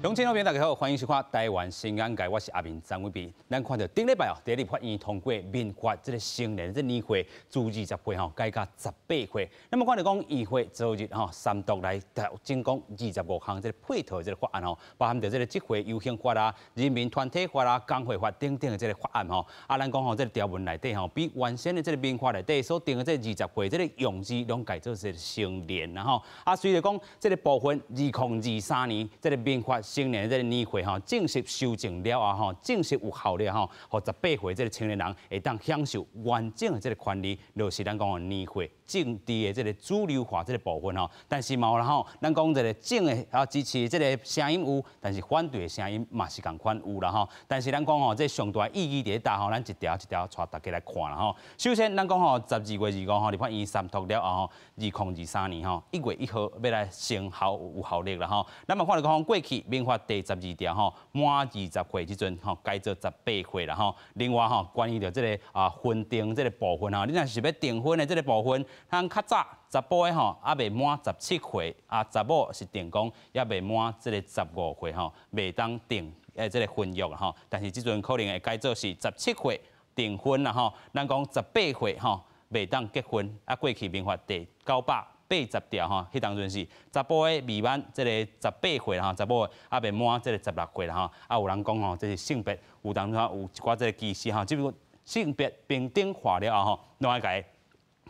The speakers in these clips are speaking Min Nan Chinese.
鄉親老朋友大家好，歡迎收看《台灣新眼界》，我是阿明張偉斌。咱看到頂禮拜哦，佇立法院通過民法這个成年這年歲，自20歲吼改到十八歲。那麼看著講議會昨日吼三讀來調整講25項這个配套這个法案吼，包含著這个集會遊行法啊、人民團體法啊、工會法等等的這个法案吼。啊，咱講吼這个條文內底吼，比原先的這个民法內底所定的這20歲這个用字攏改做是成年啦吼。啊，雖然講這个部分2023年這个民法成年這个年歲吼正式修正了後吼，正式有效力吼，予十八歲這个青年人會當享受完整的這个權利，就是咱講的年歲政治的這个主流化這个部分吼。但是嘛有啦吼，咱講這个正的啊支持這个聲音有，但是反對的聲音嘛是仝款有啦吼。但是咱講吼，這上大意義佇咧佗吼，咱一條一條帶大家來看啦吼。首先，咱講吼，12月25吼，立法院三讀了後吼，2023年吼1月1號欲來生效有效力啦吼。咱嘛看著講過去民法第12條吼，滿20歲這陣吼改做十八歲啦吼。另外吼，關於著這个啊婚訂這个部分吼，你若是欲訂婚的這个部分，咱較早查埔的吼，猶未滿17歲，啊查某是定講猶未滿這个15歲吼，袂當訂這个婚約吼。但是這陣可能會改做是十七歲訂婚啦吼，咱講十八歲吼袂當結婚，啊過去民法第980條吼，彼當陣是查埔的未滿這个十八歲吼，查某的猶未滿這个16歲啦吼，啊有人講吼，這是性別有當陣有一寡這个歧視吼，這個性別平等化了後吼，攏愛共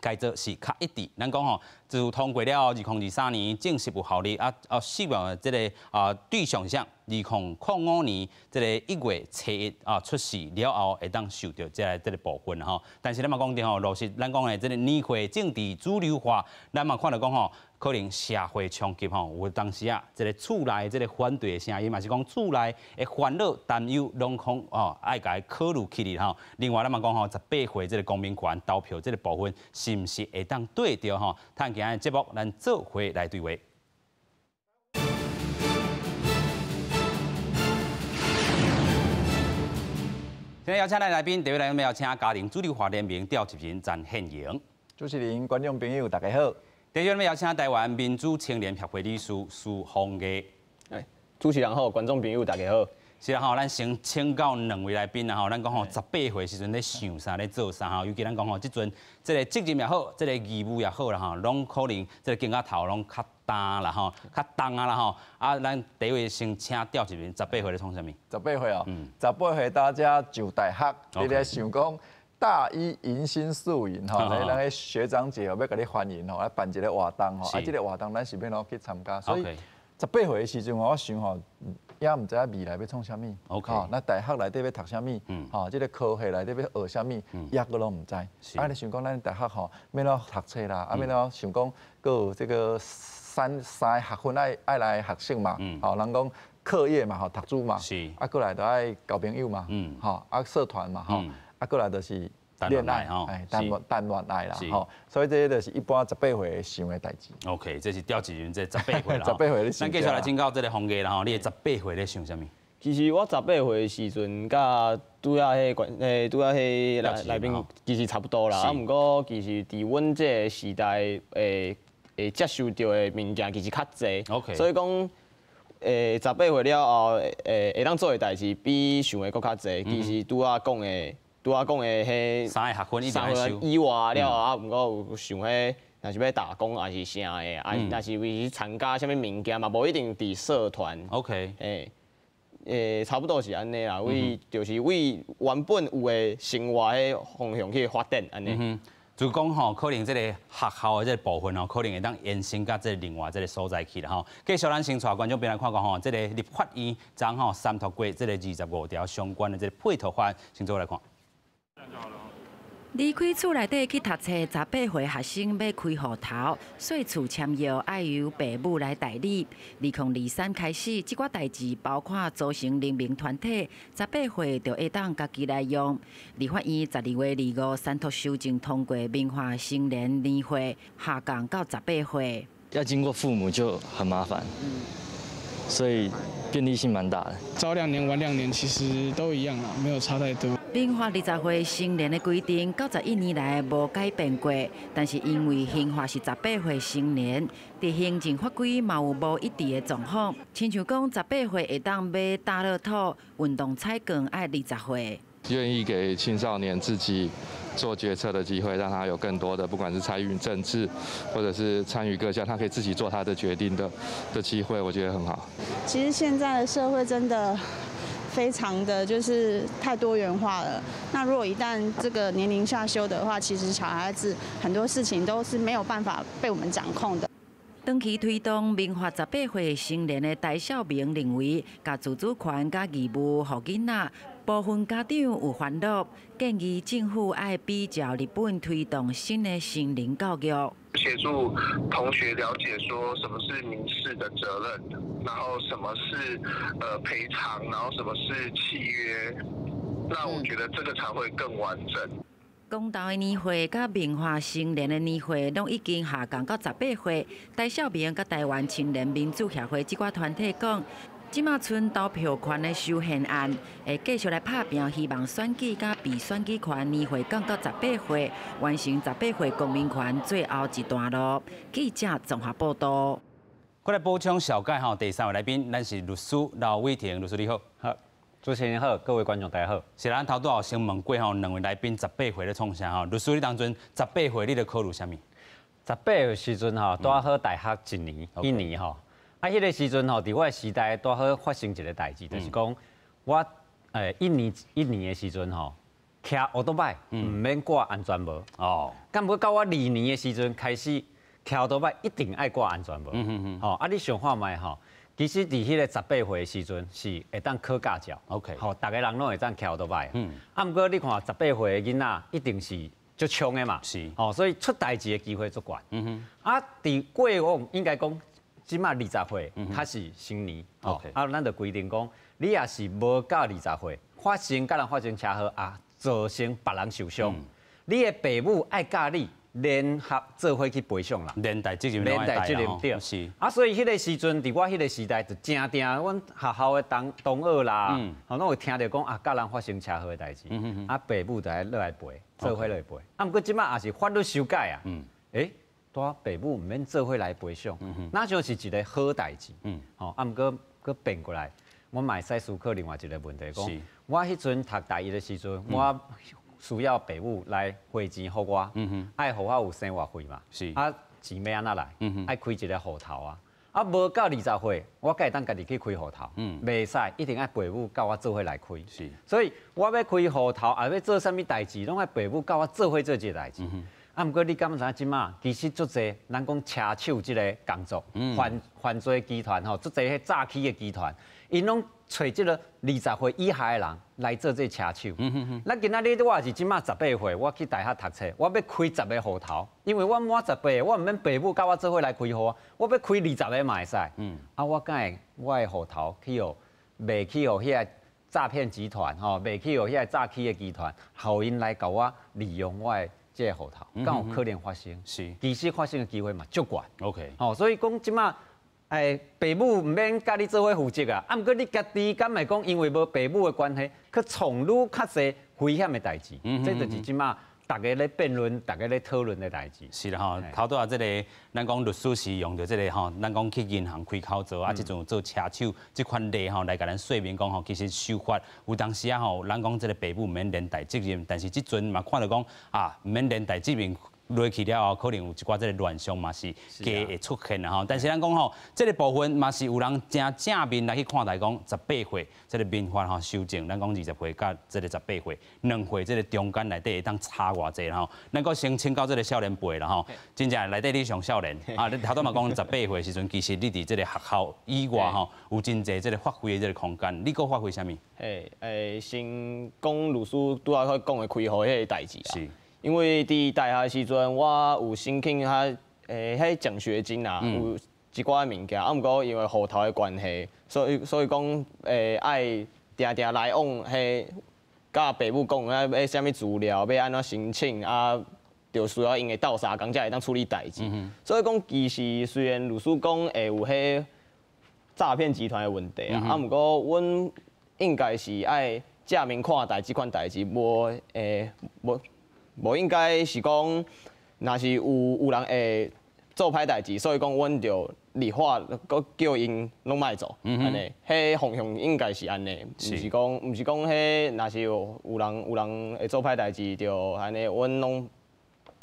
改做是較一致。咱講吼，自通過了後，2023年正式有效力，啊啊，適用的這个啊對象是2005年這个1月初1啊出世了後，會當受著這个這个部分吼。但是咱嘛講著吼，落實咱講的這个年歲政治主流化，咱嘛看著講吼，可能社會衝擊吼，有當時啊，這个厝內這个反對的聲音，嘛是講厝內的煩惱擔憂，攏講哦愛共伊考慮起來吼。另外，咱嘛講吼，十八歲這个公民權投票這个部分，是毋是會當對著吼？趁今仔日節目，咱做伙來對話。今日邀請咱來賓，第一位來賓邀請家庭主流化聯盟召集人陳憲榮。主持人、觀眾朋友，大家好。第二位邀請台灣民主青年協會理事蘇宏毅。哎，主持人好，觀眾朋友大家好。是啦吼，咱先請教兩位來賓啦吼，咱講吼十八歲時陣咧想啥咧做啥吼，尤其咱講吼，這陣這个責任也好，這个義務也好啦吼，攏可能這个肩胛頭攏較重啦吼，較重啊啦吼。啊，咱第一位先請召集人，十八歲咧創啥物？十八歲哦，十八歲大家上大學，你咧想講大一迎新宿營吼，咱个學長姐哦欲共你歡迎吼，來辦一个活動吼，啊，這个活動咱是欲按怎去參加？所以十八歲的時陣我想吼，也毋知影未來欲創啥物，吼，咱大學內底欲讀啥物，吼，這个科系內底欲學啥物，抑閣攏毋知。啊，你想講咱大學吼，欲按怎讀冊啦，啊，欲按怎想講，閣有這个三三个學分愛愛來學習嘛，吼，人講課業嘛，吼，讀書嘛，啊，過來就愛交朋友嘛，吼，啊，社團嘛，吼，啊，過來就是戀愛吼，談談戀愛啦，吼，所以這就是一般十八歲想的代誌。 OK，這是召集人這十八歲啦。十八歲咧咱繼續來請教這个宏毅啦吼，你的十八歲咧想啥物？其實我十八歲的時陣，佮拄仔彼關，拄仔彼來來賓其實差不多啦。啊，毋過其實佇阮這个時代，會會接受著的物件其實較濟。 所以講，十八歲了後，會會當做的代誌比想的閣較濟。其實拄仔講的，拄仔講的彼三个學分一定愛修以外了後，啊，毋過有想彼，若是欲打工還是啥的，啊，若是為去參加啥物物件嘛，無一定佇社團。 欸，欸，差不多是按呢啦，為就是為原本有的生活彼方向去發展按呢。就講吼，可能這个學校的這个部分吼，可能會當延伸到這个另外這个所在去啦吼。繼續咱先帶觀眾朋友來看看吼，這个立法院昨吼三讀過這个25條相關的這个配套法案，先做來看。離開厝內底去讀冊，十八歲學生欲開戶頭、稅厝簽約，愛由爸母來代理。2023開始，這寡代誌包括組成人民團體，十八歲就會當家己來用。立法院12月25三讀修正通過民法成年年歲下降到十八歲。要經過父母就很麻煩。所以便利性蠻大的。早2年晚2年其實都一樣啦，沒有差太多。民法20歲成年的規定，91年來無改變過，但是因為刑法是十八歲成年，佇行政法規嘛有無一致的狀況。親像講十八歲會當買大樂透、運動彩券愛20歲。願意給青少年自己做決策的機會，讓他有更多的，不管是參與政治，或者是參與各項，他可以自己做他的決定的機會，我覺得很好。其實現在的社會真的非常的就是太多元化了。那如果一旦這個年齡下修的話，其實小孩子很多事情都是沒有辦法被我們掌控的。長期推動民法十八歲成年的戴少明認為，共自主權佮義務予囡仔，部分家長有煩惱，建議政府愛比照日本推動新的成人教育，協助同學了解說什麼是民事的責任，然後什麼是賠償，然後什麼是契約，那我覺得這個才會更完整。公投的年歲佮民法成年的年歲攏已經下降到十八歲。戴少明佮台灣青年民主協會這寡團體講，這馬賰投票權的修憲案會繼續來拍拚，希望選舉佮被選舉權年歲降到十八歲，完成十八歲公民權最後一段路。記者綜合報道。過來補充小解吼，第三位來賓，咱是律師劉偉霆律師，你好。好，主持人好，各位觀眾大家好。是咱頭拄仔先問過吼，兩位來賓十八歲咧創啥吼？律師，你當陣十八歲，你咧考慮啥物？十八歲時陣吼，拄好大學一年，一年吼。啊，彼個時陣吼，佇我的時代拄好發生一個代誌，就是講我一年一年的時陣吼，騎歐多擺毋免掛安全帽。哦。敢毋過到我二年的時陣開始，騎歐多擺一定愛掛安全帽。吼，啊，你想看覓吼？其實佇彼個十八歲的時陣是會當考駕照。 吼，逐个人攏會當騎歐多擺。啊，毋過你看十八歲的囡仔一定是足衝的嘛。吼，所以出代誌的機會足懸。啊，佇過往應該講，這馬二十歲較是成年。 啊，咱就規定講，你若是無到二十歲，發生佮人發生車禍啊，造成別人受傷，你的爸母愛佮你聯合做伙去賠償啦，連帶責任，連帶責任對。啊，所以彼個時陣，佇我彼個時代，就誠定阮學校的同學啦，吼，攏會聽著講啊，佮人發生車禍的代誌，啊，爸母就愛落來賠，做伙落來賠。啊，毋過這馬也是法律修改啊，欸，拄爸母毋免做伙來賠償，若像是一個好代誌，吼，啊，毋過閣變過來，我嘛會使思考另外一個問題，講我彼陣讀大一的時陣，我需要爸母來匯錢予我，愛予我有生活費嘛，啊，錢欲按怎來？愛開一個戶頭啊，啊，無到20歲，我敢會當家己去開戶頭？袂使，一定愛爸母佮我做伙來開。所以我欲開戶頭，也欲做啥物代誌，攏愛爸母佮我做伙做這個代誌。啊，毋過你敢知影這馬其實足濟，咱講車手這個工作，犯罪集團吼，足濟彼詐欺的集團，𪜶攏揣這個20歲以下的人來做這個車手。咱今仔日我也是這馬十八歲，我去大學讀冊，我欲開十個戶頭，因為我滿十八，我毋免爸母佮我做伙來開戶，我欲開20個嘛會使。啊，我敢會我的戶頭去予賣去予彼个詐騙集團吼，賣去予彼个詐欺的集團，予𪜶來共我利用我的這個戶頭，敢有可能發生？其實發生的機會嘛足懸。 吼，所以講這馬，爸母毋免佮你做伙負責啊，啊，毋過你家己敢會講，因為無爸母的關係，去創愈較濟危險的代誌，這就是這馬逐家咧辯論、逐家咧討論的代誌。是啦吼，頭拄仔這個，咱講律師是用著這個吼，咱講去銀行開口座啊，這陣做車手這款例吼，來共咱說明講吼，其實修法有當時啊吼，咱講這個爸母毋免連帶責任，但是這陣嘛看著講啊，毋免連帶責任。落去了後，可能有一寡這個亂象嘛是加會出現啦吼。但是咱講吼，這個部分嘛是有人誠正面來去看待講，十八歲這個民法吼修正，咱講20歲佮這個十八歲2歲這個中間內底會當差偌濟吼。咱閣先請教這個少年輩啦吼，真正內底你上少年啊，你頭拄嘛講十八歲時陣，其實你佇這個學校以外吼，有真濟這個發揮的這個空間，你閣發揮啥物？嘿，先講律師拄仔去講的開戶彼個代誌啊。因為佇大學時陣，我有申請較彼獎學金啊，有一寡物件，啊，毋過因為戶頭的關係，所以講愛定定來往，彼佮爸母講啊，欲啥物資料，欲按怎申請啊，就需要𪜶會鬥相共才會當處理代誌。所以講，其實雖然律師講會有彼詐騙集團的問題啊。啊，毋過阮應該是愛正面看待這款代誌，無欸無無應該是講，若是有人會做歹代誌，所以講阮就立法，閣叫𪜶攏莫做，按呢，彼方向應該是按呢，毋是講彼若是有人會做歹代誌，就按呢，阮攏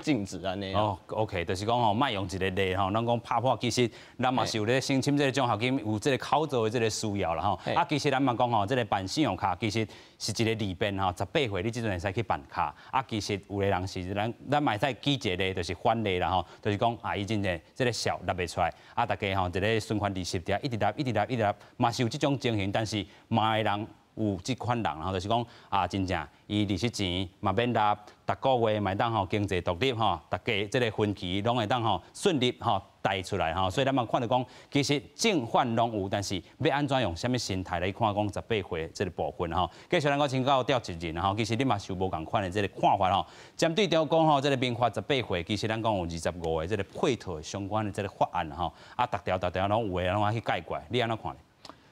禁止按呢。哦，OK，就是講吼，莫用一個例吼，咱講拍破，其實咱嘛是有咧申請這個獎學金，有這個口座的這個需要啦吼。啊，其實咱嘛講吼，這個辦信用卡其實是一個利便吼，十八歲你這陣會使去辦卡。啊，其實有的人是咱嘛會使舉一個例，就是反例啦吼，就是講啊，伊真正這個數納袂出來，啊，大家吼一個存款利息佇遐一直納，一直納，一直納，嘛是有這種情形，但是嘛會人有這款人，吼，就是講啊，真正伊利息錢嘛免納，逐個月嘛會當吼經濟獨立吼，逐家這個分期攏會當吼順利吼貸出來吼，所以咱嘛看著講，其實正反攏有，但是欲按怎用啥物心態來看講十八歲這個部分吼。繼續咱閣請教趙一仁吼，其實你嘛是有無仝款的這個看法吼。針對著講吼，這個民法十八歲，其實咱講有25個這個配套相關的這個法案吼，啊，逐條逐條攏有的攏愛去解決，你按怎看咧？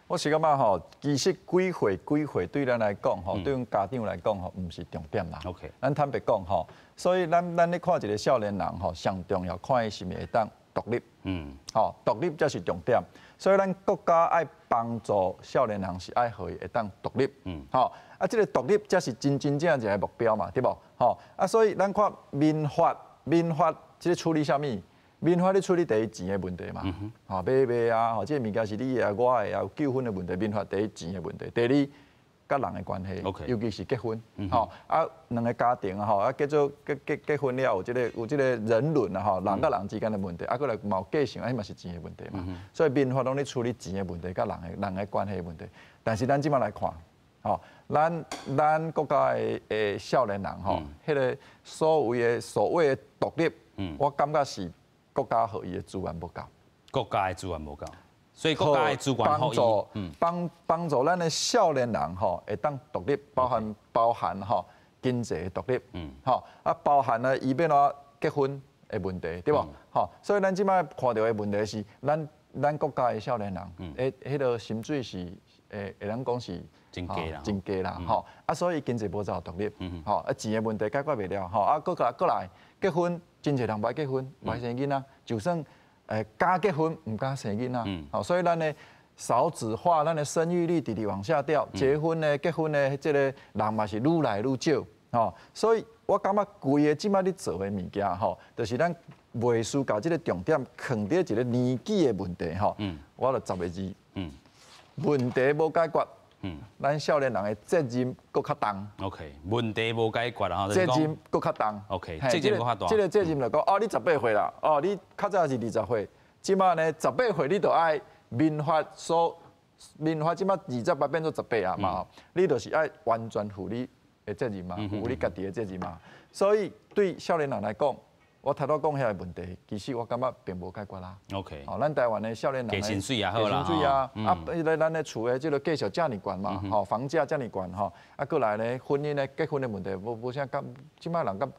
我是感覺吼，其實幾歲幾歲對咱來講吼，對阮家長來講吼，毋是重點啦。 咱坦白講吼，所以咱咧看一個少年人吼，上重要看伊是毋是會當獨立。吼，獨立才是重點。所以咱國家愛幫助少年人是愛予伊會當獨立。吼，啊，這個獨立才是真真正正的目標嘛，對無？吼，啊，所以咱看民法，民法這個處理啥物？民法咧處理第一錢的問題嘛，吼買賣啊，吼這個物件是你的啊，我的啊，有糾紛的問題，民法第一錢的問題。第二，佮人的關係，尤其是結婚，吼啊兩個家庭啊，吼啊結做結婚了有這個人倫啊，吼人佮人之間的問題，啊閣來嘛有繼承，啊彼嘛是錢的問題嘛。所以民法攏咧處理錢的問題，佮人的關係的問題。但是咱這擺來看，吼，咱國家的少年人吼，彼個所謂的獨立，我感覺是國家予伊的資源無夠，國家的資源無夠，所以國家的資源幫助幫助咱的少年人吼，會當獨立，包含吼經濟的獨立，吼啊包含了伊欲按怎結婚的問題，對無？吼，所以咱這擺看著的問題是，咱國家的少年人，彼個薪水是會當講是真低啦，真低啦，吼啊，所以經濟無法獨立，吼啊錢的問題解決袂了，吼啊，閣來結婚。真濟人無愛結婚，無愛生囡仔，就算敢結婚，毋敢生囡仔。吼，所以咱的少子化，咱的生育率直直往下掉，結婚的這個人嘛是愈來愈少。吼，所以我感覺規个這擺咧做的物件，吼，就是咱袂輸共這個重點囥佇一個年紀的問題，吼。我就十個字。問題無解決。咱少年人的責任閣較重。 OK，問題無解決啦，責任閣較重。 OK，責任閣較大。這個責任就講，哦，你十八歲啦，哦，你較早是20歲，這擺呢十八歲你就愛民法所民法這擺28變做十八啊嘛，你就是愛完全負你的責任嘛，負你家己的責任嘛。所以對少年人來講，我頭拄講遐個問題，其實我感覺並無解決啦。 哦，咱台灣的少年人，低薪水也好啦，低薪水啊，啊，彼个咱的厝的這個價數遮爾懸嘛，吼，房價遮爾懸吼，啊，閣來呢，婚姻的結婚的問題，無啥敢，這擺人敢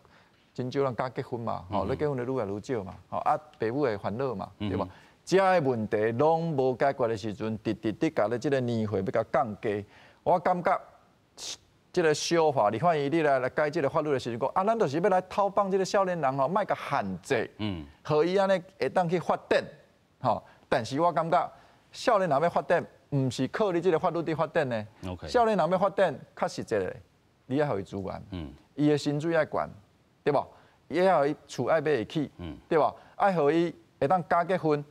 真少人敢結婚嘛，吼，咧結婚的愈來愈少嘛，吼，啊，爸母會煩惱嘛，對無？這个問題攏無解決的時陣，直直直共咧這個年歲欲共降低，我感覺。這個修法，立法院你來改這個法律的時陣，講啊，咱就是欲來討放這個少年人吼，莫共限制，予伊按呢會當去發展，吼。但是我感覺少年人欲發展，毋是靠你這個法律佇發展的。少年人欲發展，較實際的，你愛予伊資源，伊的薪水愛懸，對無？伊愛予伊厝愛買會起，對無？愛予伊會當敢結婚，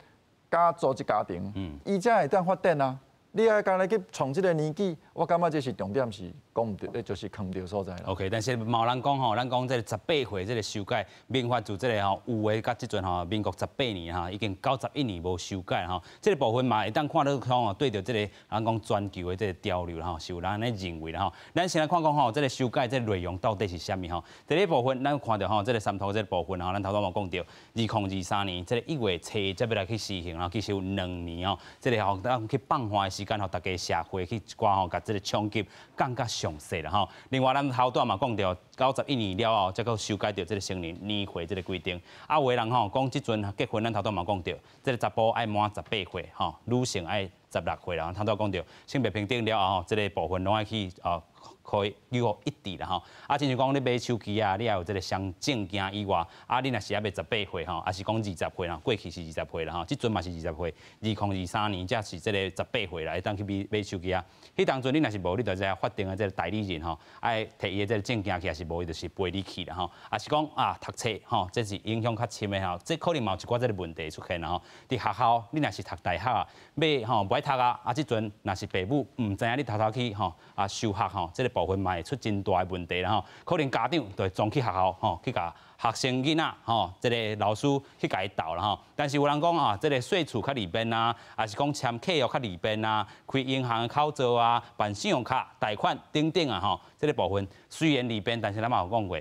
敢組織家庭，伊才會當發展啊。你愛干焦去創這個年紀，我感覺這是重點是講毋對，就是囥毋著所在啦。 OK，但是嘛有人講吼，咱講這個十八歲這個修改民法自這個吼有的，佮這陣吼民國十八年哈，已經91年無修改吼，這個部分嘛會當看到講吼，對著這個人講全球的這個潮流吼，是有人按呢認為啦吼。咱先來看講吼，這個修改這個內容到底是啥物吼？第一部分咱看著吼，這個三塗這個部分吼，咱頭拄嘛講著，2023年這個1月初才欲來去施行啦，其實有2年哦，這個吼咱去放寬的時間，予大家社會去一寡吼，共這個衝擊降較詳細啦吼。另外，咱頭拄嘛講著，91年了後，才閣修改著這個成年年歲這個規定。啊，有的人吼講，這陣結婚，咱頭拄嘛講著，這個查埔愛滿十八歲，吼，女性愛。16歲啦。頭拄講著性別平等了後，這個部分攏愛去啊。可以予予一致啦吼，啊，親像講你買手機啊，你也有這個雙證件以外，啊，你若是猶未十八歲吼，抑是講20歲啦，過去是二十歲啦吼，這陣嘛是二十歲，2023年才是這個十八歲啦，會當去買買手機啊。彼當陣你若是無，你就知法定的這個代理人吼，愛提伊的這個證件去，抑是無伊就是陪你去啦吼。抑是講啊，讀冊吼，這是影響較深的吼，這可能嘛有一寡這個問題出現啦吼。佇學校，你若是讀大學啊，欲吼無愛讀啊，啊，這陣若是爸母毋知影你偷偷去吼啊休學吼，這個部分嘛會出真大的問題啦吼，可能家長就會撞去學校吼，去共學生囡仔吼，這個老師去共伊鬥啦吼。但是有人講啊，這個稅厝較利便啊，抑是講簽契約較利便啊，開銀行的口座啊，辦信用卡貸款等等啊吼，這個部分雖然利便，但是咱嘛有講過，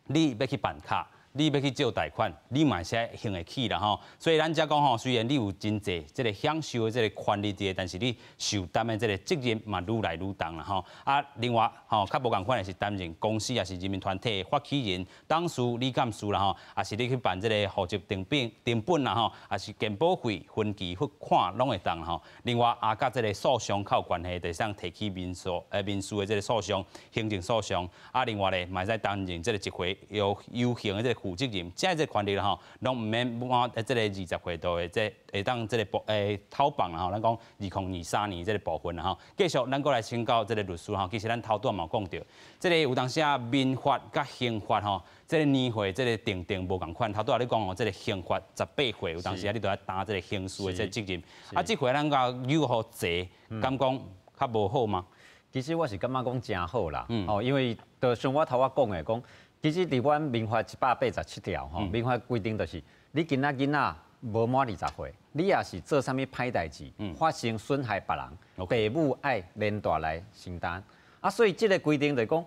你欲去辦卡，你欲去借貸款，你嘛是愛還會起啦吼。所以咱才講吼，雖然你有真濟這個享受的這個權利佇咧，但是你受擔的這個責任嘛愈來愈重啦吼。啊，另外吼，較無仝款的是擔任公司抑是人民團體的發起人、董事、理監事啦吼，抑是你去辦這個戶籍謄本、謄本啦吼，抑是健保費分期付款攏會當吼。另外啊，佮這個訴訟較有關係，就會使提起民訴民事的這個訴訟、行政訴訟。啊，另外咧，嘛會使擔任這個集會有遊行的這個負責任，這個權利啦吼，攏毋免滿這個20歲就會這會當這個部討放啦吼。咱講2023年這個部分啦吼。繼續，咱閣來請教這個律師吼。其實咱頭拄仔嘛有講著，這個有當時啊民法佮刑法吼，這個年歲這個定定無仝款。頭拄仔你講哦，這個刑法十八歲，有當時啊你都愛擔這個刑事的這個責任。啊，這回咱共予予濟，敢講較無好嗎？其實我是感覺講誠好啦，哦，因為就像我頭仔講的講。其實佇阮民法187條吼，民法規定就是，你今仔囡仔無滿二十歲，你若是做啥物歹代誌，發生損害別人，爸母愛連帶來承擔。啊，所以這個規定就講，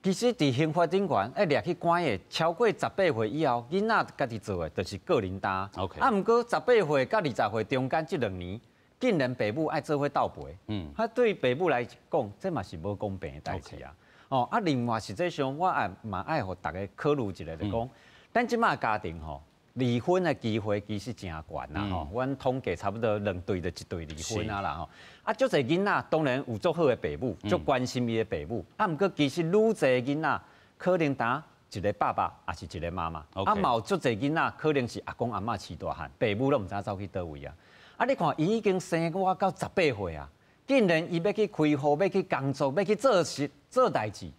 其實佇刑法頂懸愛掠去關的，超過十八歲以後，囡仔家己做的，就是個人擔。啊，毋過十八歲佮20歲中間這2年，竟然爸母愛做伙鬥賠。啊，對爸母來講，這嘛是無公平的代誌啊。哦，啊，另外實際上我也嘛愛予大家考慮一下，就講，咱這馬家庭吼，離婚的機會其實誠懸啦吼，阮統計差不多兩對就一對離婚啊啦吼。啊，足濟囡仔當然有足好的爸母，足關心伊的爸母，啊，毋過其實愈濟囡仔可能焦一个爸爸，抑是一个媽媽，啊，嘛有足濟囡仔可能是阿公阿嬤飼大漢，爸母攏毋知影走去佗位啊。啊，你看伊已經生我到十八歲啊。竟然伊欲去開戶，欲去工作，欲去做事做代誌，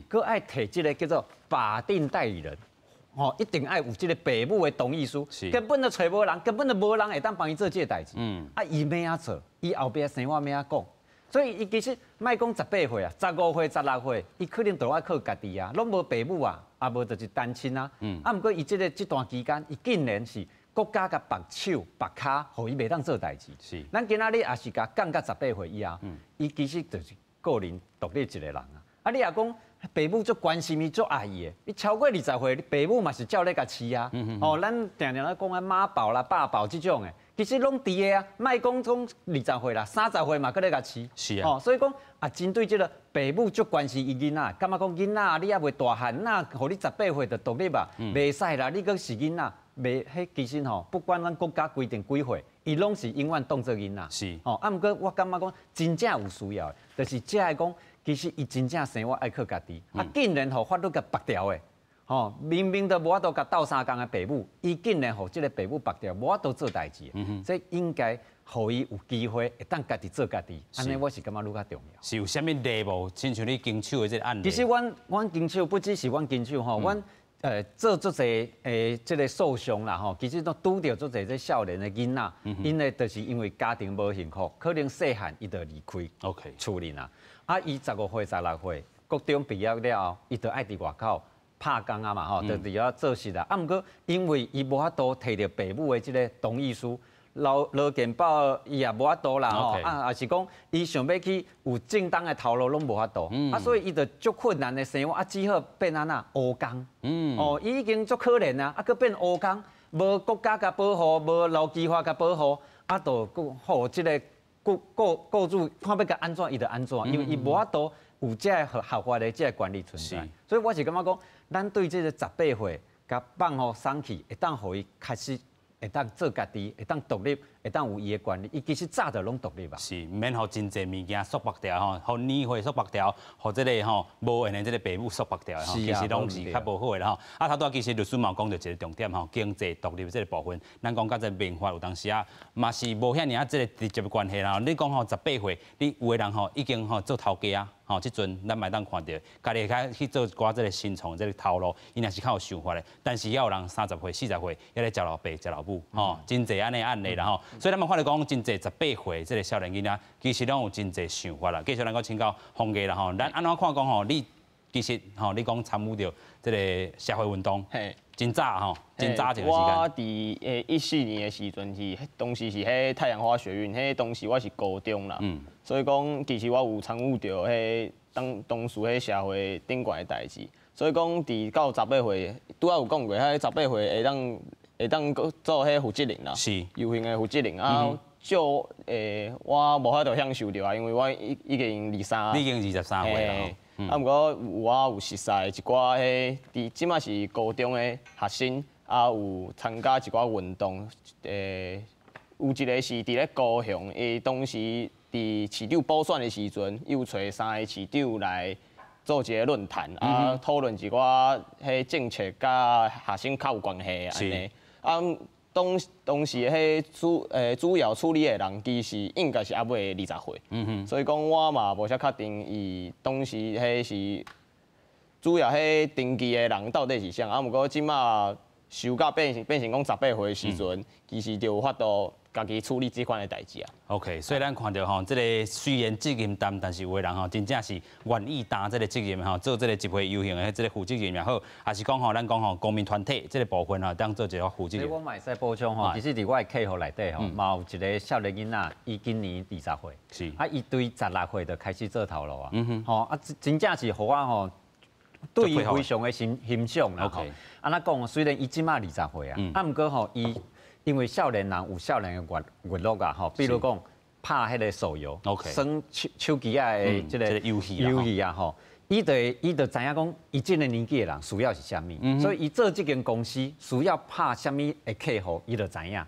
閣愛提這个叫做法定代理人，吼，一定愛有這个爸母的同意書，根本就揣無人，根本就無人會當幫伊做這个代誌。啊，伊欲按怎做？伊後壁生活欲按怎講？所以伊其實莫講十八歲啊，15歲、16歲，伊可能都愛靠家己啊，攏無爸母啊，啊無就是單親啊。啊，毋過伊這个這段期間，伊竟然是國家共縛手縛跤，予伊袂當做代誌。咱今仔日也是共降到十八歲以後，伊其實就是個人獨立一個人啊。啊，你若講爸母足關心伊、足愛伊的，你超過20歲，你爸母嘛是照咧共飼啊。哦，咱定定咧講啊媽寶啦、爸寶這種的，其實攏佇的啊。莫講講二十歲啦，30歲嘛閣咧共飼。哦，所以講啊，針對這個爸母足關心伊囡仔，感覺講囡仔你猶未大漢，哪予你十八歲就獨立啊？袂使啦，你閣是囡仔。袂，彼其實吼，不管咱國家規定幾歲，伊攏是永遠當做囡仔。吼，啊，毋過我感覺講真正有需要的，就是這个講，其實伊真正生活愛靠家己。啊，竟然予法律共縛牢的，吼，明明都無法度共鬥相共的爸母，伊竟然予這个爸母縛牢，無法度做代誌。這應該予伊有機會會當家己做家己。按呢，我是感覺愈較重要。是有啥物例無？親像你經手的這个案例。其實阮經手不只是阮經手吼，阮做足濟這个訴訟啦吼，其實都拄著足濟這少年的囡仔，𪜶咧就是因為家庭無幸福，可能細漢伊就離開 厝裡啦。啊，伊15歲、16歲，國中畢業了後，伊就愛佇外口拍工啊嘛吼，就佇遐做事啦。啊，毋過因為伊無法度提著爸母的這个同意書，勞健保伊也無法度啦吼，啊，抑是講伊想欲去有正當的頭路攏無法度，啊，所以伊就足困難的生活，啊，只好變按怎烏工。哦，伊已經足可憐啊，啊，閣變烏工，無國家共保護，無勞基法共保護，啊，就閣予這个雇主看欲共按怎，伊就按怎，因為伊無法度有這个合法的這个權利存在。所以我是感覺講，咱對這个十八歲共放予鬆去，會當予伊開始。會當做家己，會當獨立，會當有伊的權利。伊其實早就攏獨立啊。是，毋免予真濟物件束縛牢吼，予年歲束縛牢，予這个吼無閒的這个爸母束縛牢吼，其實攏是較無好的啦吼。啊，頭拄仔其實律師嘛有講著一个重點吼，經濟獨立這个部分，咱講佮這民法有當時啊，嘛是無遐爾仔這个直接的關係啦。你講吼18歲，你有的人吼已經吼做頭家啊。吼，這陣咱嘛會當看著，家己會去做一寡這个新創這个頭路，伊若是較有想法的。但是也有人30歲、40歲，猶咧食老爸、食老母，吼，真濟按呢案例啦吼。所以咱嘛看著講，真濟十八歲這个少年囡仔，其實攏有真濟想法啦。繼續咱閣請教馮毅啦吼，咱按怎看講吼？你其實吼，你講參與著這个社會運動，真早吼，真早一個時間。我佇14年的時陣是，當時是彼太陽花學運，彼當時我是高中啦，所以講其實我有參與著彼當當時彼社會頂懸的代誌，所以講佇到十八歲，拄仔有講過，彼十八歲會當做彼負責人啦，遊行的負責人啊。少我無法度享受著啊，因為我已經23，你已經23歲啦。啊，毋過我有熟似一寡彼佇這馬是高中的學生，啊有參加一寡運動，有一個是佇咧高雄，伊當時佇市長補選的時陣，伊有揣三个市長來做一个論壇，啊討論一寡彼政策佮學生較有關係按呢。啊，當當時彼主要處理的人，其實應該是猶未20歲，所以講我嘛無啥確定伊當時彼是主要彼登記的人到底是啥，啊，毋過這馬修甲變成講十八歲的時陣，其實就有法度家己處理這款的代誌啊。 OK，所以咱看著吼，這个雖然責任重，但是有的人吼，真正是願意擔這个責任吼，做這个集會遊行的這个負責任也好，還是講吼，咱講吼公民團體這个部分吼，當做一個負責任。我嘛會使補充吼，其實佇我的客戶內底吼，嘛有一个少年囡仔，伊今年20歲，啊，伊對16歲就開始做頭路啊，吼啊，真正是予我吼，對伊非常的欣賞啦。按怎講？雖然伊這馬20歲啊，啊，毋過吼伊。因為少年人有少年的娛樂啊，吼，比如講拍彼个手遊，耍手機仔的這个遊戲遊戲啊，吼，伊就知影講，伊這个年紀的人需要是啥物，所以伊做這間公司需要拍啥物的客戶，伊就知影。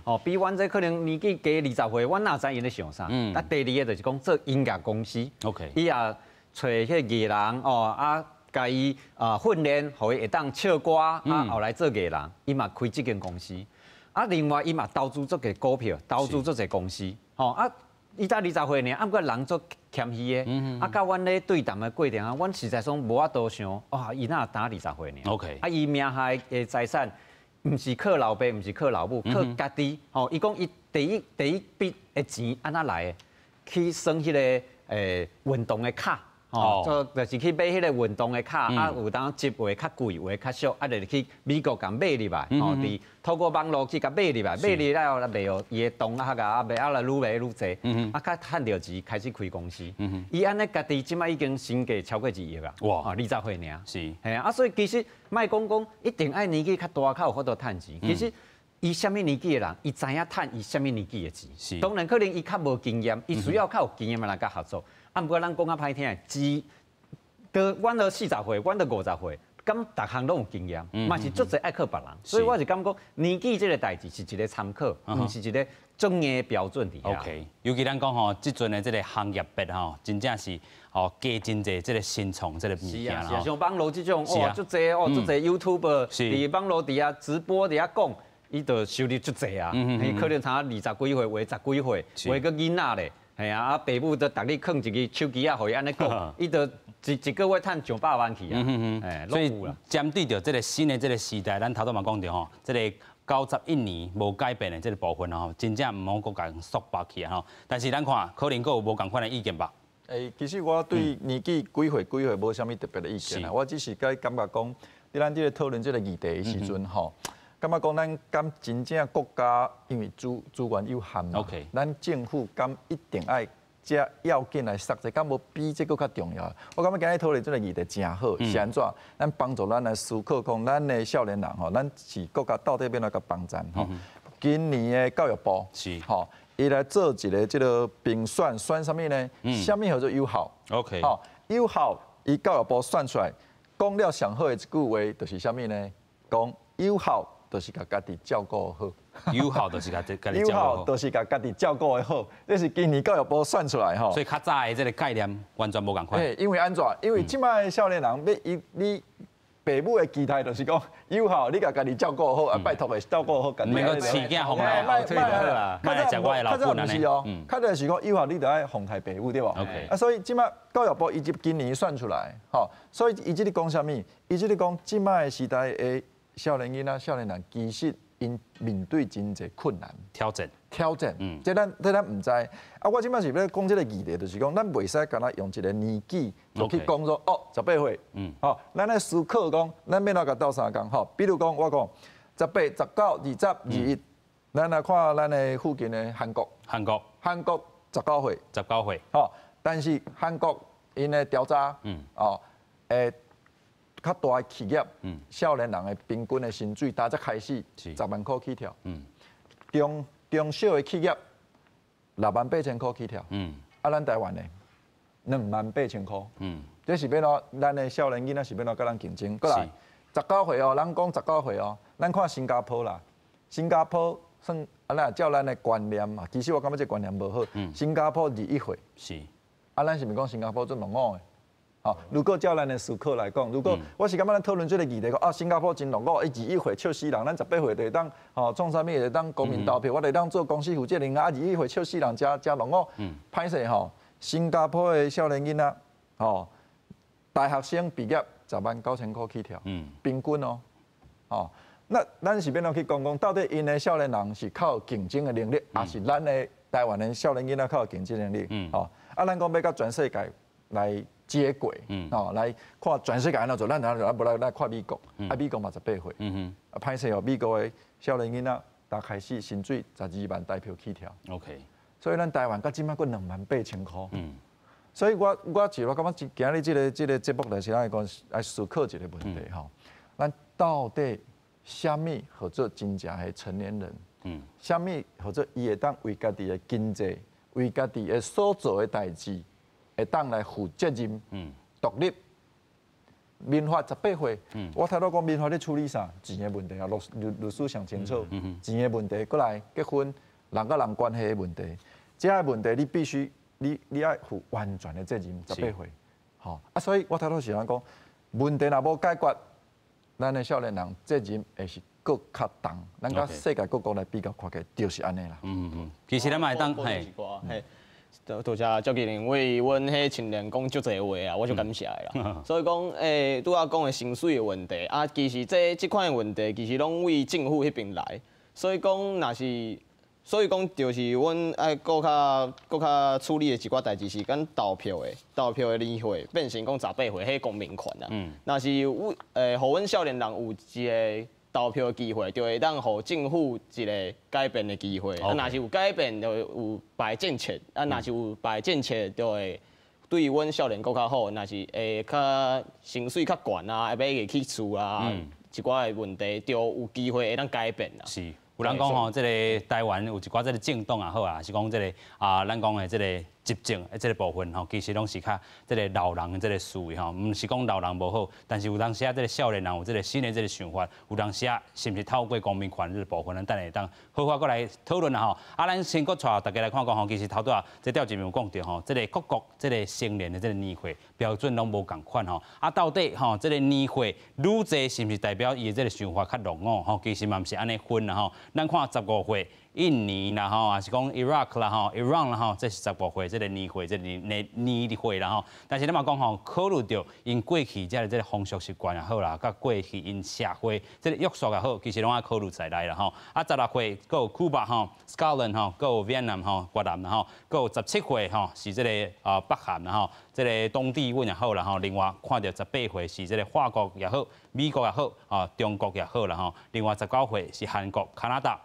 哦，比阮這可能年紀加20歲，阮哪知伊咧想啥？啊，第二个就是講做音樂公司，伊也揣彼个藝人哦啊。共伊啊訓練，予伊會當唱歌，啊後來做藝人，伊嘛開這間公司。啊，另外伊嘛投資足濟股票，投資足濟公司，吼啊，伊才20歲爾，啊，毋過人足謙虛的，啊，佮阮咧對談的過程啊，阮實在講無法度想，哇，伊哪焦20歲爾？ 啊，伊名下的財產，毋是靠老爸，毋是靠老母，靠家己，吼，伊講伊第一筆的錢按怎來的？去耍彼个運動的卡。哦，就是去買彼个運動的卡，啊，有當接有的較貴，有的較俗，啊，就是去美國共買入來，吼，佇透過網路去共買入來，買入來後來賣予伊的同學啊，賣啊來愈賣愈濟，啊，較趁著錢開始開公司。伊按呢家己這馬已經身價超過1億啊！哇，20歲爾。嘿啊，所以其實莫講講一定愛年紀較大較有法度趁錢，其實伊啥物年紀的人，伊知影趁伊啥物年紀的錢。當然可能伊較無經驗，伊需要較有經驗的人共合作。啊，毋過咱講較歹聽的，錢，都阮都40歲，阮都50歲，敢逐項攏有經驗，嘛是足濟愛靠別人。所以我是感覺年紀這个代誌是一个參考，毋是一个足硬的標準佇遐。 OK，尤其咱講吼，這陣的這个行業別吼，真正是吼加真濟這个新創這个物件啦。是啊，像網路這種，哇，足濟哦，足濟 YouTuber 佇網路佇遐直播佇遐講，伊就收入足濟啊。伊可能差20幾歲，有的十幾歲，有的閣囡仔咧。嘿啊，啊，爸母都逐日囥一支手機仔，予伊按呢講，伊就一個月趁上百萬去啊。所以針對著這个新的這个時代，咱頭拄嘛講著吼，這个91年無改變的這个部分吼，真正毋好閣共束縛去啊吼。但是咱看，可能閣有無仝款的意見吧？欸，其實我對年紀幾歲幾歲無啥物特別的意見啦，我只是該感覺講，佇咱這个討論這个議題的時陣吼，感覺講咱敢真正國家因為資源有限嘛，咱政府敢一定愛遮要緊來殺這，敢無比這閣較重要？我感覺今日討論這个議題誠好，是按怎？咱幫助咱來思考講，咱的少年人吼，咱是國家到底欲按怎共幫贊吼？今年的教育部吼，伊來做一个這个評選，選啥物呢？啥物叫做有效？ 吼，有效，伊教育部選出來，講了上好的一句話就是啥物呢？講有效。就是共家己照顧好。友好就是共家己友好就是共家己照顧的好，這是今年教育部算出來吼。所以較早的這個概念完全無仝款。因為按怎？因為這擺少年人欲伊你爸母的期待就是講友好，你共家己照顧好，啊拜託的照顧好家己。毋免閣飼囝予來後腿就好啦，莫來食我的老本按呢。較早毋是哦，較早是講友好，你著愛奉刣爸母對無？ OK。啊，所以這擺教育部伊這今年算出來，吼，所以伊這裡講啥物？伊這裡講這擺的時代的少年囡仔、少年人，其實𪜶面對真濟困難挑戰。挑戰，這咱毋知。啊，我這擺是欲講這個議題，就是講咱袂使干焦用一個年紀就去講說哦，十八歲，吼，咱愛思考講，咱欲按怎共鬥相共吼。比如講，我講十八、十九、二十、21，咱來看咱的附近的韓國。韓國。韓國十九歲。十九歲。吼，但是韓國𪜶的調查，哦，較大的企業，少年人的平均的薪水，逐才開始10萬箍起跳。中中小的企業6萬8千箍起跳。啊，咱台灣呢，2萬8千箍。這是欲按怎？咱的少年囡仔是欲按怎佮咱競爭？過來，十九歲哦，咱講十九歲哦，咱看新加坡啦，新加坡算啊，咱照咱的觀念嘛，其實我感覺這個觀念無好。新加坡21歲。啊，咱是毋是講新加坡足落伍的？吼，如果照咱的思考來講，如果我是感覺咱討論這個議題，講啊，新加坡真落伍，伊21歲笑死人，咱十八歲就會當吼創啥物會當公民投票，我會當做公司負責人啊，21歲笑死人，誠誠落伍。歹勢吼，新加坡的少年囡仔，吼，大學生畢業10萬9千箍起跳，平均哦，吼，那咱是欲按怎去講講，到底𪜶的少年人是較有競爭的能力，抑是咱的台灣的少年囡仔較有競爭能力？吼，啊，咱講欲佮全世界來接軌，哦，來看全世界按怎做，咱咱無來來看美國，啊，美國嘛十八歲，啊，歹勢哦，美國的少年囡仔，逐開始薪水12萬台票起跳所以咱台灣到這擺閣2萬8千箍，所以我是我感覺今日這個節目就是愛講愛思考一個問題吼，咱到底啥物號做真正的成年人？啥物號做伊會當為家己的經濟，為家己的所做的代誌，會當來負責任、獨立。民法十八歲，我頭拄講民法咧處理啥？錢的問題啊，律師上清楚。錢的問題，過來結婚，人佮人關係的問題，這个問題你必須你愛負完全的責任。十八歲，吼啊，所以我頭拄是按呢講，問題若無解決，咱的少年人責任會是閣較重。咱佮世界各國來比較看起來，就是按呢啦。嗯嗯，其實咱嘛會當嘿。多謝趙吉玲為阮彼青年講足濟話啊，我足感謝的啦。所以講，拄仔講的薪水的問題啊，其實這款的問題，其實攏為政府彼邊來。所以講，若是，所以講，就是阮愛閣較處理的一寡代誌是講投票的年歲變成講十八歲，彼公民權啊。若是有予阮少年人有一個投票的機會，就會當予政府一個改變的機會。啊，若是有改變，就有別的政策；啊，若是有別的政策，就會對阮少年閣較好。若是會較薪水較懸啊，欲買會起厝啊，一寡的問題，就有機會會當改變啦。是，有人講吼，這個台灣有一寡這個政黨也好啊，是講這個啊，咱講的這個執政的這個部分吼，其實攏是較這個老人的這個思維吼，毋是講老人無好，但是有當時啊，這個少年人有這個新的這個想法，有當時啊，是毋是透過公民權這個部分，咱等下會當好好閣來討論啦吼。啊，咱先閣帶大家來看看吼，其實頭拄仔這趙一鳴有講著吼，這個各國這個成年的這個年歲標準攏無仝款吼。啊，到底吼這個年歲愈濟是毋是代表伊的這個想法較落伍吼？其實嘛毋是按呢分啦吼。咱看十五歲。印尼啦吼，抑是講伊拉克啦吼，伊朗啦吼，這是十五歲這個年歲，這個年歲啦吼。但是咱嘛講吼，考慮著𪜶過去遮的這個風俗習慣也好啦，佮過去𪜶社會這個約束也好，其實攏愛考慮在內啦吼。啊，16歲閣有古巴吼，Scotland 吼，閣有越南吼，越南啦吼，閣有17歲吼是這個啊北韓啦吼，這個東帝汶也好啦吼。另外看著18歲是這個法國也好，美國也好，啊中國也好啦吼。另外19歲是韓國、加拿大。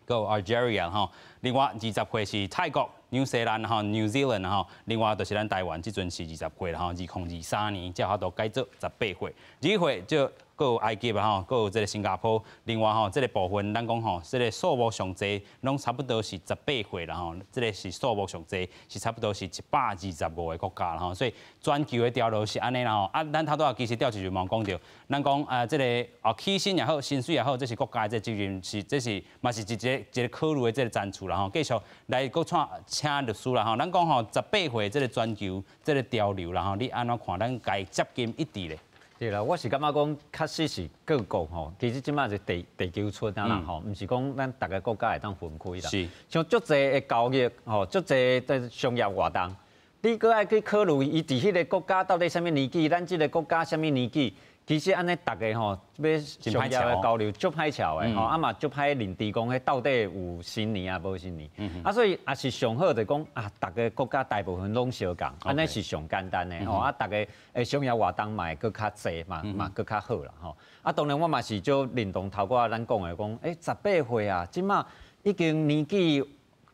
閣有 Algeria 吼，另外20歲是泰國、紐西蘭吼，New Zealand 吼，另外就是咱台灣這陣是20歲啦吼，2023年才有法度改做十八歲，20歲就閣有埃及啊吼，閣有這个新加坡，另外吼，這个部分咱講吼，這个數目上濟，攏差不多是十八歲啦吼，這个是數目上濟，是差不多是125個國家啦吼，所以全球的潮流是按呢啦吼。啊，咱頭拄仔其實釣一就嘛講著，咱講啊，這个哦起薪也好，薪水也好，這是國家的這個責任，是這是嘛是一個一個考慮的這個層次啦吼。繼續來閣請請律師啦吼，咱講吼十八歲這个全球這个潮流啦吼，你按怎看？咱該接近一致咧？對啦，我是感覺講，確實是各國吼，其實這馬是地地球村啊啦吼，毋是講咱逐个國家會當分開啦。像足濟的交易吼，足濟的商業活動，你閣愛去考慮伊佇彼个國家到底啥物年紀，咱這个國家啥物年紀，其實按呢逐个吼欲商業的交流足歹喬的吼，啊嘛足歹認知講彼到底有成年啊無成年，啊所以也是上好就講啊，逐个國家大部分攏相仝，按呢是上簡單的吼，啊逐个的商業活動嘛會閣較濟嘛嘛閣較好啦吼。啊當然我嘛是足認同頭拄仔咱講的講，欸十八歲啊，這馬已經年紀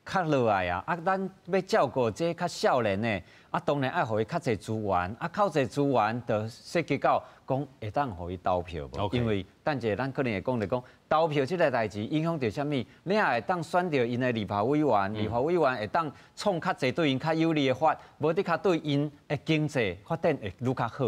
較落來啊，啊咱欲照顧這較少年的，啊當然愛予伊較濟資源，啊較濟資源就涉及到講會當予伊投票無？因為等者咱可能會講著講投票這个代誌影響著啥物？你若會當選著𪜶的立法委員，立法委員會當創較濟對𪜶較有利的法，無的確對𪜶的經濟發展會愈較好。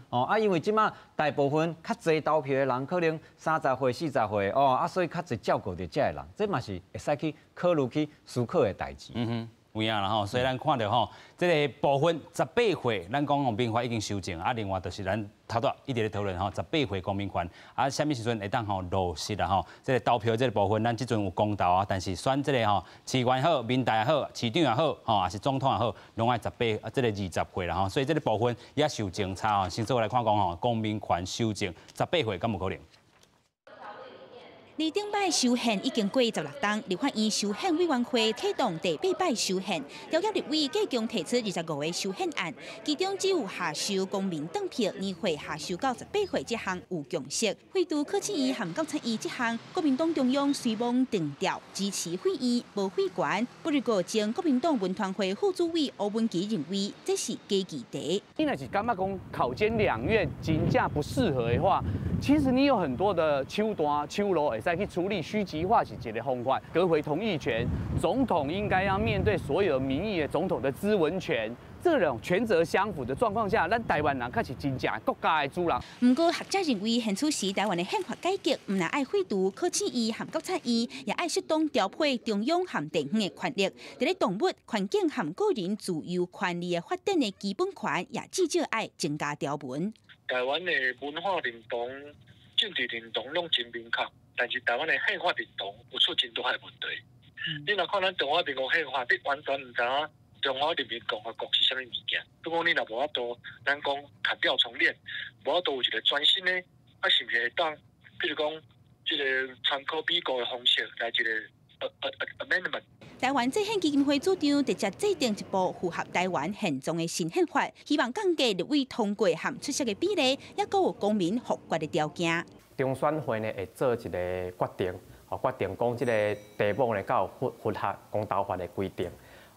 哦啊，因為這馬大部分較濟投票的人可能30歲、40歲哦，啊，所以較濟照顧著這个人，這嘛是會使去考慮去思考的代誌。有影啦吼，所以咱看著吼，這个部分十八歲，咱講民法已經修正，啊，另外就是咱頭拄一直咧討論吼，十八歲公民權，啊，啥物時陣會當吼落實啦吼？這个投票這个部分，咱這陣有公投啊，但是選這个吼市議員好、民代也好、市長也好，吼，抑是總統也好，攏愛18，這个20歲啦吼，所以這个部分也受政策吼，先做來看講吼，公民權修正十八歲敢有可能？離頂擺修憲已經過16冬，立法院修憲委員會啟動第八擺修憲，朝野立委共提出25個修憲案，其中只有下修公民轉票年歲下修到18歲這項有共識。廢除考試院和監察院這項，國民黨中央雖罔定調支持廢院無廢權，不過前國民黨文傳會副主委歐文吉認為這是假議題。你若是感覺講考監兩院真正不適合的話，其實你有很多的手段手路會使去處理虛極化是一個方法，閣回同意權，總統應該要面對所有民意的總統的諮詢權，這種權責相符的狀況下，咱台灣人才是真正國家的主人。毋過學者認為，現此時台灣的憲法改革，毋但愛廢除考試院和監察院，也愛適當調配中央和地方的權力。佇咧動物、環境和個人自由權利的發展的基本權，也至少愛增加條文。台灣的文化認同、政治認同攏真明確。但是台灣的憲法認同有出真大的問題。你若看咱中華民國憲法，你完全毋知影中華人民共和國是啥物物件。如果你若無法度，咱講砍掉重練，無法度有一個全新的，啊，是毋是會當，比如講，這个參考美國的方式來一个 amendment。台灣制憲基金會主張直接制定一部符合台灣現狀的新憲法，希望降低立委通過和出席的比例，抑閣有公民複決的條件。中選會呢會做一个決定，吼決定講這个題目呢，敢有符合公投法的規定，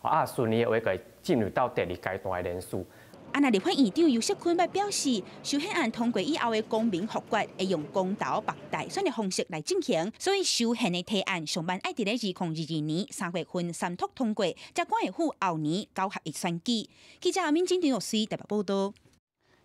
啊順利的話，會進入到第二階段的聯署。啊，若立法院長游錫堃捌表示，修憲案通過以後的公民複決會用公投縛大選的方式來進行，所以修憲的提案上慢愛佇咧2022年3月份三讀通過，才趕會赴後年九合一選舉。記者阿敏金張玉水台北報道。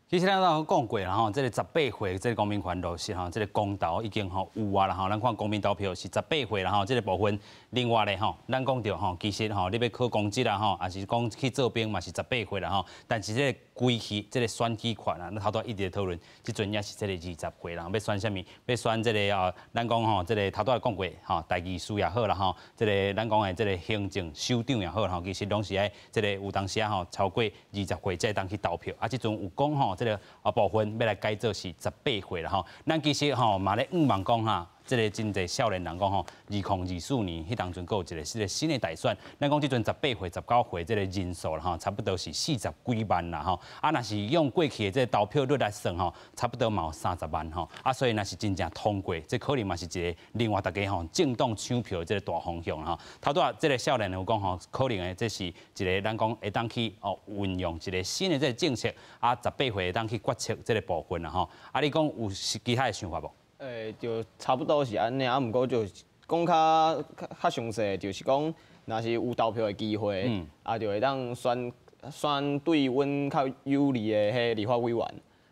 其實咱都講過啦吼，這个十八歲這个公民權落實吼，這个公投已經吼有啊啦吼。咱看公民投票是十八歲啦吼，這个部分。另外咧吼，咱講著吼，其實吼，你欲考公職啦吼，抑是講去做兵嘛是十八歲啦吼。但是這个規矩，這个選舉權啊，咱頭拄一直咧討論，這陣也是這个20歲啦，欲選啥物？欲選這个啊，咱講吼，這个頭拄仔講過吼，代議士也好啦吼，這个咱講的這个行政首長也好吼，其實攏是愛這个有當時啊吼，超過20歲才會當去投票。啊，這陣有講吼，這个啊部分欲來改做是十八歲啦吼。咱其實吼嘛咧向望講哈。這个真濟少年人講吼，2024年彼當陣閣有一个這个新的大選，咱講這陣18歲、19歲這个人數啦吼，差不多是40幾萬啦吼。啊，若是用過去的這个投票率來算吼，差不多嘛有30萬吼。啊，所以若是真正通過，這可能嘛是一个另外大家吼政黨搶票的這个大方向吼。頭拄仔這个少年有講吼，可能的這是一个咱講會當去哦運用一个新的這个政策，啊，18歲會當去決策這个部分啦吼。啊，你講有其他的想法無？就差不多是按呢，啊，毋過就講較較較詳細，就是講，若是有投票的機會，啊，就會當選選對阮較有利的彼立法委員，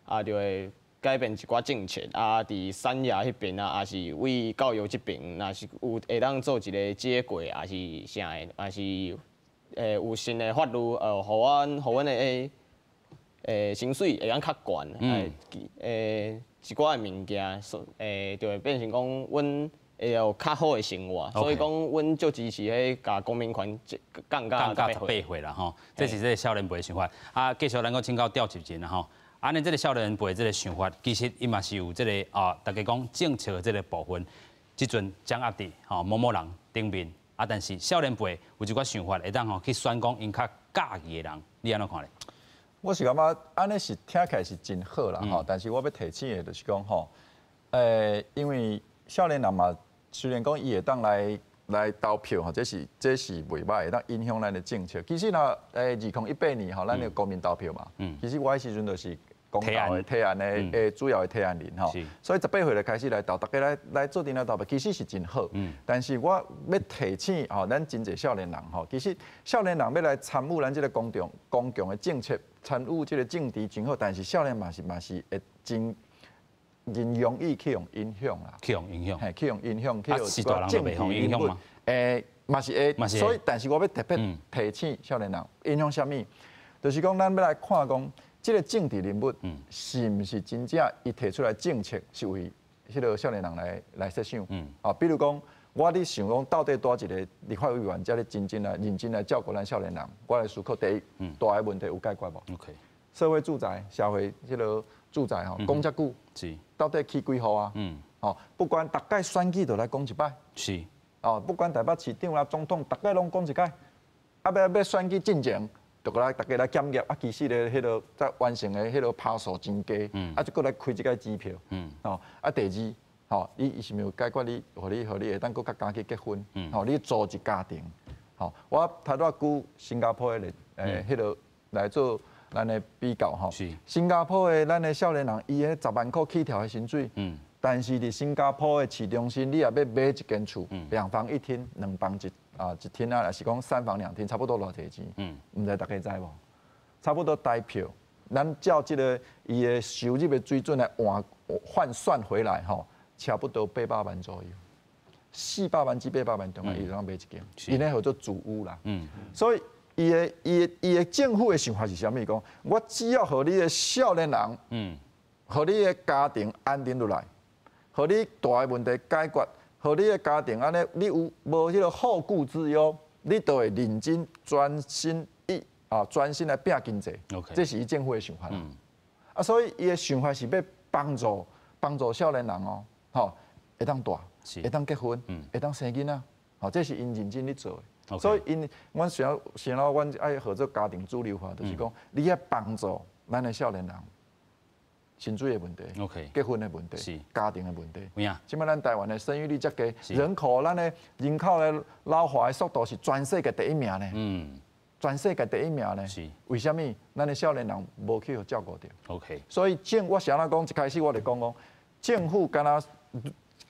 啊，就會改變一寡政策，啊，佇產業彼邊啊，抑是為教育這邊，若是有會當做一个解決，抑是啥的，抑是有新的法律，予阮的薪水會當較懸，一寡的物件，就會變成講，阮會有較好的生活，所以講，阮足支持彼共公民權降到18歲啦吼，這是這个少年輩的想法。啊，繼續咱閣請教調集人啦吼。按呢，這个少年輩這个想法，其實伊嘛是有這个啊，大家講政策的這个部分，這陣掌握佇吼某某人頂面。啊，但是少年輩有一寡想法，會當吼去選講𪜶較佮意的人，你按怎看咧？我是感覺按呢是聽起來是真好啦吼，但是我欲提醒的就是講吼，因為少年人嘛，雖然講伊會當來投票吼，這是袂䆀，會當影響咱的政策。其實若2018年吼，咱的公民投票嘛，其實我彼時陣就是公投的提案的主要的提案人吼，所以18歲就開始來投，大家來做陣來投票，其實是真好。但是我欲提醒吼，咱真濟少年人吼，其實少年人欲來參與咱這个公共的政策，參與這个政治真好，但是少年嘛是會真真容易去予影響啦，去予影響，嘿，去予影響，去予是大人就袂予影響嗎？嘛是會，所以但是我欲特別提醒少年人，影響啥物？就是講咱欲來看講，這个政治人物是毋是真正伊提出來政策是為彼个少年人來設想？啊，比如講，我咧想講，到底佗一个立法委員才咧真正來認真來照顧咱少年人？我來思考第一，大的問題有解決無？社會住宅、社會彼个住宅吼，講遮久，到底起幾戶啊？哦，不管逐擺選舉都來講一擺，哦，不管台北市長啦、總統，逐擺攏講一擺，啊，欲選舉進前，就閣來逐家來檢驗，啊，其實咧，彼个才完成的彼个趴數真低，啊，就閣來開這个支票，哦，啊，第二，吼，伊是毋是有解決你，予你會當閣較敢去結婚，吼，你組織家庭，吼，我頭拄仔舉新加坡的例，彼个來做咱的比較吼，新加坡的咱的少年人，伊彼10萬箍起跳的薪水，但是佇新加坡的市中心，你若欲買一間厝，兩房一廳，兩房一廳啊，抑是講三房兩廳，差不多偌濟錢？毋知大家知無？差不多台票，咱照這个伊的收入的水準來換算回來吼，差不多800萬左右，400萬至800萬中間，伊通買一間，𪜶彼號做組屋啦。所以伊的政府的想法是啥物？講我只要予你的少年人，予你的家庭安定落來，予你大的問題解決，予你的家庭按呢，你有無彼个後顧之憂，你就會認真專心一啊，專心來拼經濟。這是伊政府的想法。啊，所以伊的想法是欲幫助少年人哦，吼，會當大，會當結婚，會當生囡仔，吼，這是𪜶認真咧做的。所以𪜶，阮想想阮愛號做家庭主流化，就是講你愛幫助咱的少年人。薪水的問題，結婚的問題，家庭的問題。這擺咱台灣的生育率遮低，人口咱的人口的老化的速度是全世界第一名呢。全世界第一名呢。為啥物？咱的少年人無去予照顧著。 所以我是按怎講，一開始我就講講，政府敢若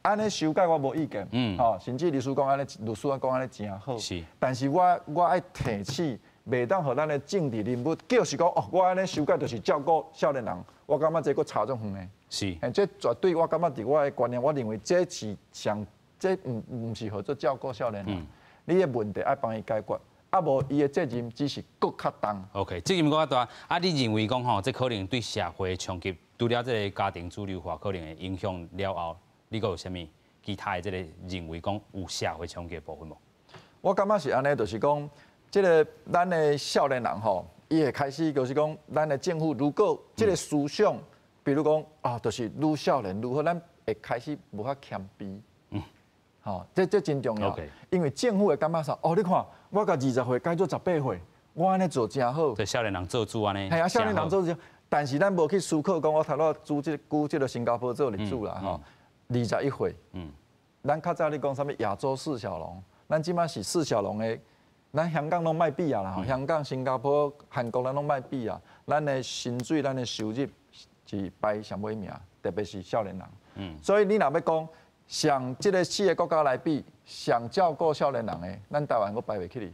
按呢修改我無意見。吼，甚至律師講按呢，律師講按呢真好。但是我愛提醒，袂當予咱的政治人物，就是講哦，我按呢修改就是照顧少年人，我感覺這閣差足遠的。這絕對我感覺佇我的觀念，我認為這是上，這毋是號做照顧少年人。你的問題愛幫伊解決，啊無伊的責任只是閣較重。 OK，責任閣較大。啊，你認為講吼，這可能對社會衝擊，除了這个家庭主流化可能會影響了後，你閣有啥物其他的這个認為講有社會衝擊的部分無？我感覺是按呢，就是講，這个咱的少年人吼，伊會開始就是講，咱的政府如果這个思想，比如講啊，就是愈少年愈好，咱會開始無遐謙卑。吼，這真重要。因為政府會感覺說，哦，你看我共20歲改做十八歲，我按呢做誠好。對少年人做主按呢。係啊，少年人做主，但是咱無去思考講，我頭拄舉這個舉這個新加坡做例子啦，吼，21歲。咱較早你講啥物亞洲四小龍，咱這馬是四小龍的，咱香港攏莫比啊啦，吼，香港、新加坡、韓國咱攏莫比啊，咱的薪水、咱的收入是排上尾名，特別是少年人。所以你若欲講，上這个四个國家來比，上照顧少年人的，咱台灣閣排袂起去。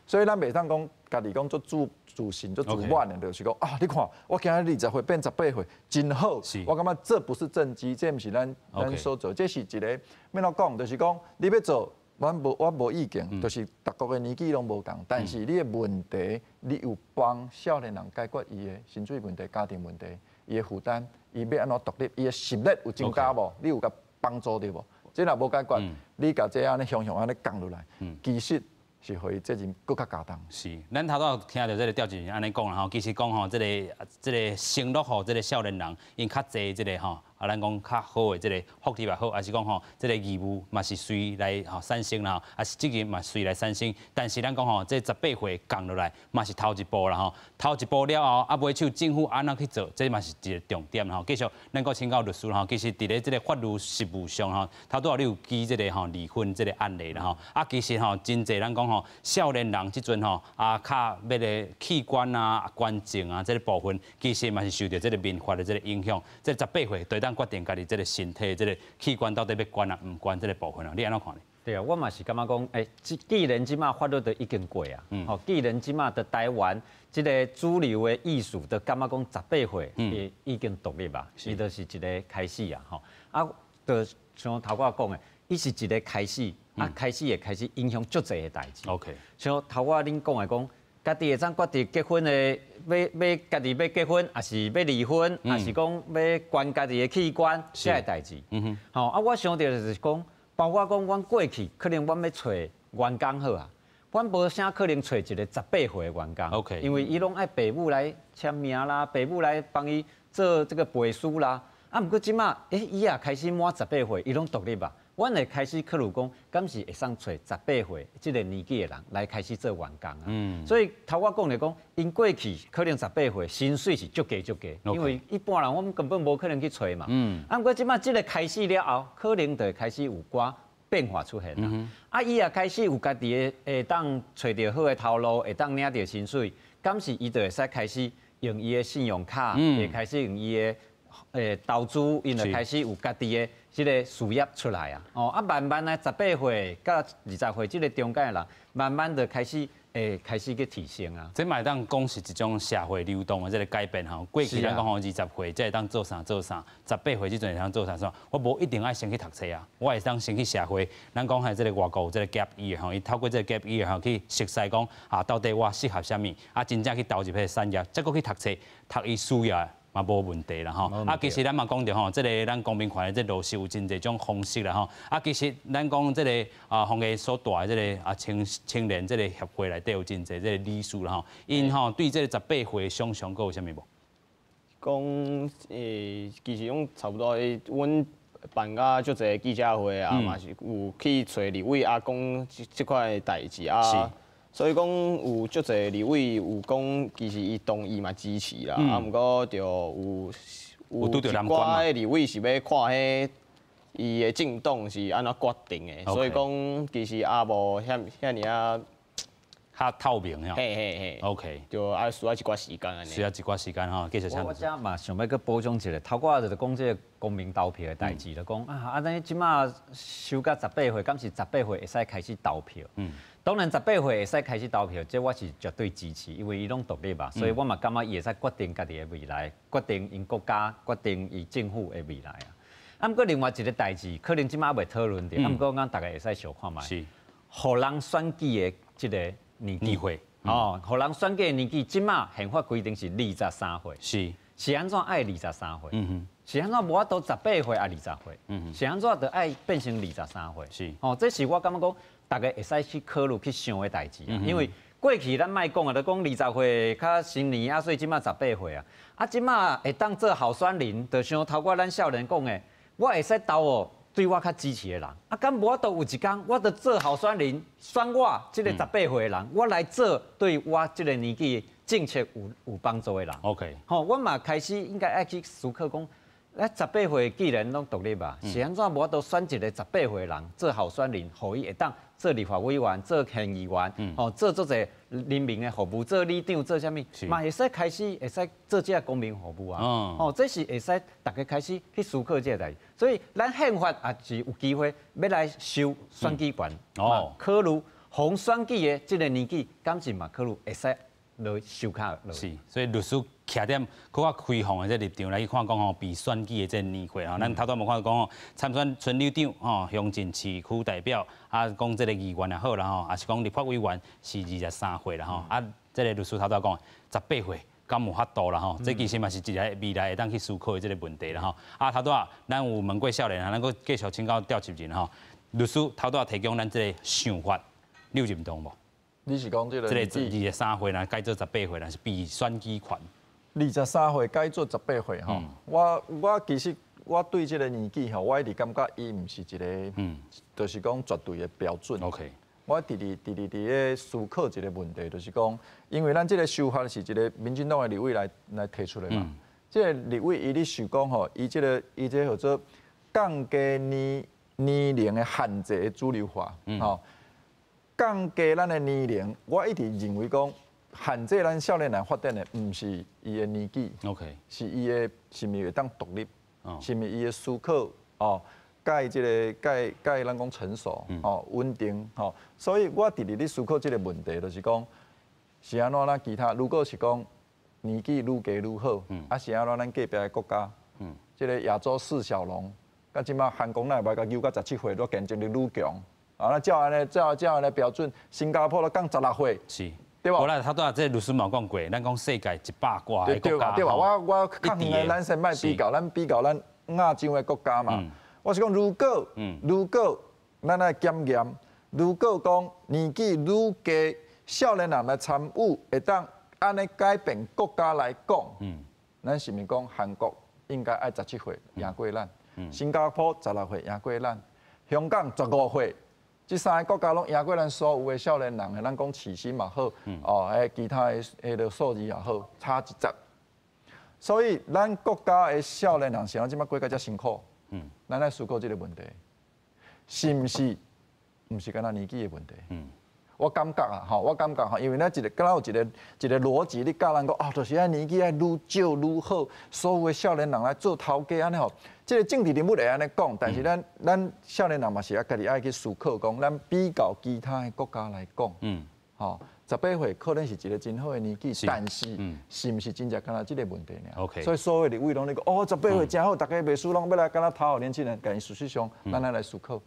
所以咱袂當講家己講足自自信、足自滿的，就是講啊，你看我今日20歲變十八歲，真好。我感覺這不是政績，這毋是咱所做，這是一个欲按怎講，就是講你欲做，我無意見，就是逐國的年紀攏無仝，但是你的問題，你有幫少年人解決伊的薪水問題、家庭問題、伊的負擔，伊欲按怎獨立，伊的實力有增加無？你有共幫助著無？這若無解決，你共這按呢雄雄按呢降落來，其實是予伊責任閣較加重。是，咱頭拄聽著這个調查員按呢講啦吼，其實講吼，這个承諾予這个少年人，𪜶較濟這个吼，啊，咱講較好的這个福利也好，還是講吼，這个義務嘛是隨來吼產生啦，啊是責任嘛隨來產生。但是咱講吼，這十八歲降落來嘛是頭一步啦吼，頭一步了後，啊尾手政府按怎去做，這嘛是一个重點吼。繼續，咱閣請教律師吼，其實佇咧這个法律實務上吼，頭拄仔你有舉這个吼離婚這个案例啦吼，啊其實吼真濟咱講吼，少年人這陣吼啊較欲咧器官啊捐贈啊這个部分，其實嘛是受著這个民法的這个影響。這十八歲就當決定家己這个身體這个器官到底欲捐啊毋捐這个部分啊，你按怎看呢？對啊，我嘛是感覺講，欸，既然這馬法律都已經過啊，吼，既然這馬佇台灣這个主流的意識都感覺講十八歲已經獨立啊，伊就是一个開始啊，吼，啊，就像頭拄講的，伊是一个開始，啊，開始會開始影響足濟的代誌。 像頭拄恁講的講，家己會當決定結婚的，欲家己欲結婚，抑是欲離婚，抑是講欲捐家己的器官，這个代誌。吼，啊，我想著就是講，包括講，阮過去可能阮欲揣員工好啊，阮無啥可能揣一个十八歲的員工。 因為伊攏愛爸母來簽名啦，爸母來幫伊做這个背書啦。啊，毋過這馬，欸，伊也開始滿十八歲，伊攏獨立啊。阮會開始考慮講，敢是會使揣十八歲這个年紀的人來開始做員工啊？所以頭拄講來講，𪜶過去可能十八歲薪水是足低足低，因為一般人阮根本無可能去揣嘛。啊，毋過這馬這个開始了後，可能就會開始有寡變化出現啦。啊，伊也開始有家己的會當揣著好的頭路，會當領著薪水，敢是伊就會使開始用伊的信用卡，會開始用伊的投資，𪜶就開始有家己的這个事業出來啊！哦，啊，慢慢來十八歲佮20歲這个中間的人，慢慢就開始會開始去提升啊。這嘛會當講是一種社會流動的這个改變吼。過去咱講吼，20歲才會當做啥做啥，十八歲這陣會當做啥做啥。我無一定愛先去讀冊啊，我會當先去社會。咱講係這个外國有這个 gap year 吼，伊透過這个 gap year 吼去熟悉講啊，到底我適合啥物，啊，真正去投入彼个產業，再閣去讀冊，讀伊需要的嘛無問題啦吼。啊，其實咱嘛講著吼，這个咱公民權的這落實有真濟種方式啦吼。啊，其實咱講這个啊，馮家所帶的這个啊青青年這个協會內底有真濟這个理事啦吼。𪜶吼對這个十八歲想像閣有啥物無？講欸，其實攏差不多。阮辦甲足濟記者會啊，嘛是有去揣立委啊，講這這款代誌啊。所以講有足濟立委有講，其實伊同意嘛支持啦，啊，毋過就有有一寡的立委是欲看彼伊的政黨是按怎決定的，所以講其實也無遐遐爾仔較透明吼。嘿嘿嘿。 就愛需要一寡時間按呢。需要一寡時間吼，繼續請。我遮嘛想欲閣補充一下，頭拄仔就是講這个公民投票的代誌，就講啊，按呢這馬修到十八歲，敢是十八歲會使開始投票？當然十八歲會使開始投票，這我是絕對支持，因為伊攏獨立嘛，所以我嘛感覺伊會使決定家己的未來，決定𪜶國家，決定伊政府的未來啊。啊，毋過另外一个代誌，可能這馬未討論著，啊，毋過講逐家會使想看覓。予人選舉的這个年紀。歲。哦，予人選舉的年紀，這馬憲法規定是23歲。是按怎愛23歲？是按怎無法度十八歲抑20歲？是按怎就愛變成23歲？哦，這是我感覺講，逐家會使去考慮去想的代誌啊。因為過去咱莫講啊，就講20歲較成年啊，所以這馬十八歲啊。啊，這馬會當做候選人，就像頭拄咱少年講的，我會使投予對我較支持的人，啊，敢無法度有一工，我著做候選人，選我這个十八歲的人，我來做對我這个年紀政策有幫助的人。 吼，我嘛開始應該愛去思考講，咱十八歲既然攏獨立啊，是按怎無法度選一個十八歲的人做候選人，予伊會當做立法委員、做縣議員，吼，做足濟人民的服務，做里長、做啥物，嘛會使開始會使做這個公民服務啊。哦，這是會使逐家開始去思考這個代誌。所以咱憲法也是有機會欲來修選舉權，哦，考慮予選舉的這个年紀，敢是嘛考慮會使來修較落。是，所以律師徛佇閣較開放的這立場來去看講吼，被選舉的這個年歲吼，咱頭拄嘛看講吼，參選村里長吼，鄉鎮市區代表啊，講這個議員也好啦吼，抑是講立法委員是23歲啦吼，啊，這個律師頭拄講十八歲。敢有法度啦吼？這其實嘛是一个未來會當去思考的這个問題啦吼。啊，頭拄仔咱有問過少年啊，咱閣繼續請教召集人吼。律師頭拄仔提供咱這个想法，你有認同無？你是講這个？這个23歲啦，改做十八歲啦，是被選舉權。 23歲改做十八歲吼，我其實我對這个年紀吼，我一直感覺伊毋是一个，就是講絕對的標準。 我直直直直佇咧思考一个問題，就是講，因為咱這个修法是一个民進黨的立委來提出的嘛。這个立委伊咧想講吼，伊這个伊這個叫做降低年齡的限制的主流化，吼，降低咱的年齡，我一直認為講，限制咱少年人發展的，毋是伊的年紀是伊的是毋是會當獨立，是毋是伊的思考哦。佮這个佮佮咱講成熟，吼穩定，吼，所以我直直咧思考這个問題，就是講是按怎咱其他，如果是講年紀愈低愈好，啊是按怎咱隔壁的國家，這个亞洲四小龍，佮這馬韓國哪會袂共扭到17歲，都競爭力愈強，啊，那照按呢照按呢標準，新加坡都降16歲，是，對無？無啦，頭拄仔這律師嘛有講過，咱講世界100外个國家，對吧？我較遠的，咱先莫比較，咱比較咱亞洲的國家嘛。我是講，如果咱愛檢驗，如果講年紀愈低，少年人來參與，會當按呢改變國家來講，咱是毋是講韓國應該愛17歲贏過咱？新加坡16歲贏過咱，香港15歲，這三个國家攏贏過咱所有的少年人。咱講起薪嘛好，哦，其他的彼个數字也好，差一截。所以咱國家的少年人是按怎這擺過甲遮辛苦？咱來思考這个問題，是毋是？毋是干焦年紀的問題。我感覺啊，吼，我感覺吼，因為咱一个，敢若有一个一个邏輯，你教人講，哦，就是愛年紀愛愈少愈好，所有的少年人來做頭家按呢吼，這个政治人物會按呢講，但是咱少年人嘛是愛家己愛去思考，講咱比較其他的國家來講，吼，18歲可能是一个真好的年紀，但是是毋是真正干焦這个問題爾？ 所以所有的立委攏咧講，哦，十八歲真好，逐家袂輸攏欲來敢若頭號年輕人，但事實上，咱愛來思考。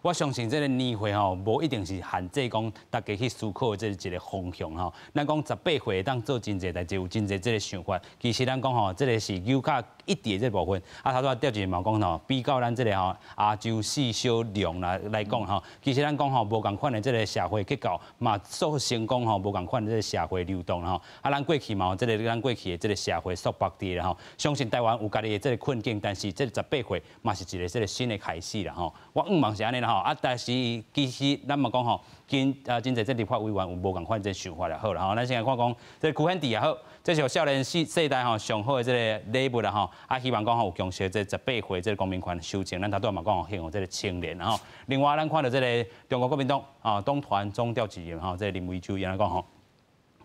我相信這个年歲吼，無一定是限制講逐家去思考的這一个方向吼。咱講十八歲會當做真濟代誌，有真濟這个想法。其實咱講吼，這个是有較一致的這部分。啊，頭拄仔調一嘛講吼，比較咱這个吼亞洲四小龍來講吼，其實咱講吼無仝款的這个社會結構嘛，造成講吼無仝款的這个社會流動吼。啊，咱過去嘛有這个咱過去的這个社會束縛佇咧吼。相信台灣有家己的這个困境，但是這十八歲嘛是一个這个新的開始啦吼。我向望是按呢啦吼。啊，但是其實咱嘛講吼，真啊真濟這立法委員有無仝款這想法也好啦吼。咱先來看講，這個區選制也好，這是少年世代吼上好的這个禮物啦吼。啊，希望講吼有共識這十八歲這个公民權修正，咱頭拄仔嘛講獻予這个青年吼。另外，咱看著這个中國國民黨啊黨團總召集人吼，這个林為洲伊按呢講吼，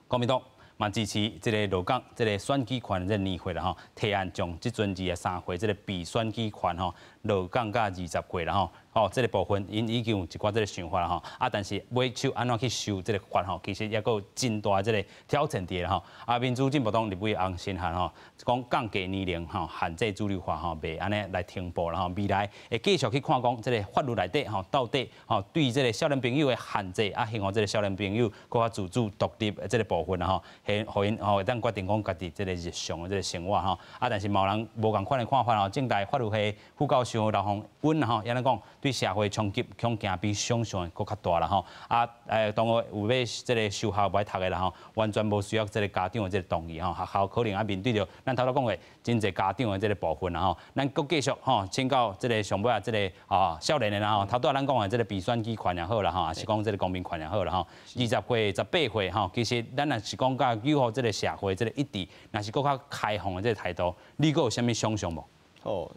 國民黨嘛支持這个落降這个選舉權這个年歲啦吼，提案將這陣23歲這个被選舉權吼落降到20歲啦吼。哦，這个部分𪜶已經有一寡這个想法啦吼，啊，但是尾手按怎去修這个法吼，其實猶閣有真大這个挑戰佇咧吼。啊，民主進步黨立委洪申翰吼，講降低年齡吼，限制主流化吼，袂按呢來停步啦吼。未來會繼續去看講這个法律內底吼，到底吼對這个少年朋友的限制，啊，希望這个少年朋友閣較自主獨立的這个部分啦吼，予𪜶吼會當決定講家己這个日常的這个生活吼。啊，但是嘛有人無仝款的看法吼，政大法律系副教授劉鳳溫吼，伊按呢講。對對社會衝擊恐驚比想象的閣較大啦吼。啊，當然有欲這个修校欲讀的啦吼，完全無需要這个家長的這个同意吼。學校可能愛面對著咱頭拄講的真濟家長的這个部分啦吼。咱閣繼續吼，請教這个上尾仔這个啊少年的啦吼，頭拄仔咱講的這个被選舉權也好啦吼，抑是講這个公民權也好啦吼。20歲、18歲吼，其實咱若是講佮友好這个社會這个一致，若是閣較開放的這个態度，你閣有啥物想象無？哦，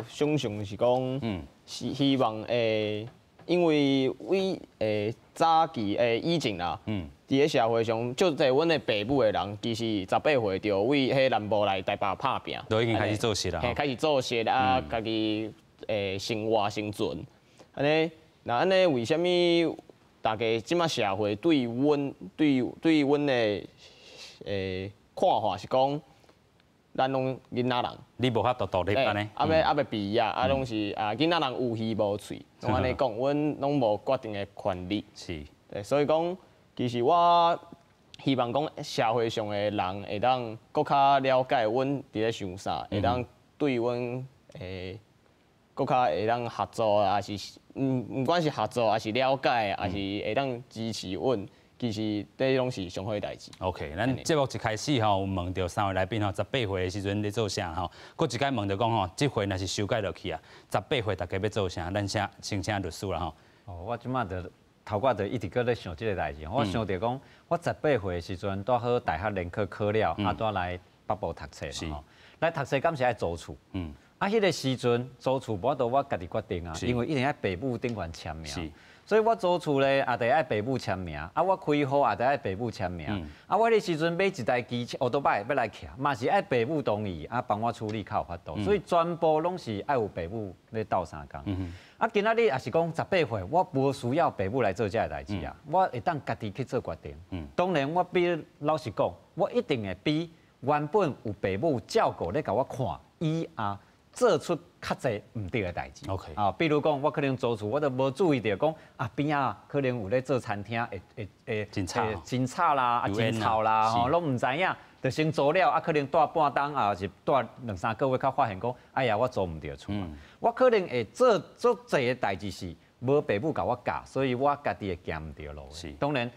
想象是講，是希望因為為早期以前啦，佇咧社會上，足濟阮的爸母的人，其實18歲就為彼南部來台北拍拚，都已經開始做事啦，嘿，開始做事啊，家己生活生存，按呢，那按呢，為啥物大家這馬社會對阮對對阮的看法是講，咱攏囡仔人，你無法度獨立按呢？猶未猶未畢業，啊，攏是啊，囡仔人有耳無喙，攏按呢講，阮攏無決定的權利。對，所以講，其實我希望講社會上的人會當閣較了解阮佇咧想啥，會當對阮閣較會當合作，抑是毋毋管是合作，抑是了解，抑是會當支持阮。其實這攏是上好的代誌。 OK，咱節目一開始吼，有問著三位來賓吼，十八歲的時陣咧做啥吼？閣一擺問著講吼，這回若是修改落去啊，十八歲大家欲做啥？咱請先請律師啦吼。哦，我這馬就頭拄就一直閣咧想這个代誌。我想著講，我十八歲的時陣拄好大學聯考考了，啊，拄來北部讀冊嘛吼。來讀冊敢是愛租厝？啊，彼个時陣租厝無法度我家己決定啊，因為一定愛爸母頂懸簽名。所以我租厝咧，也得愛爸母簽名；啊，我開戶也得愛爸母簽名。啊，我彼時陣買一台機車，歐多擺欲來騎，嘛是愛爸母同意，啊，幫我處理較有法度。所以全部攏是愛有爸母咧鬥相共。啊，今仔日也是講十八歲，我無需要爸母來做這个代誌啊，我會當家己去做決定。當然，我比老實講，我一定會比原本有爸母照顧咧共我看以後做出較濟毋對的代誌。 啊，比如講，我可能租厝，我都無注意著講啊，邊仔可能有咧做餐廳，會會會真吵真吵啦，啊真臭啦，吼，攏毋知影，就先租了，啊，可能蹛半冬，啊是蹛兩三個月，才發現講，哎呀，我租毋著厝。我可能會做做濟的代誌是無爸母共我教，所以我家己會行毋著路。當然。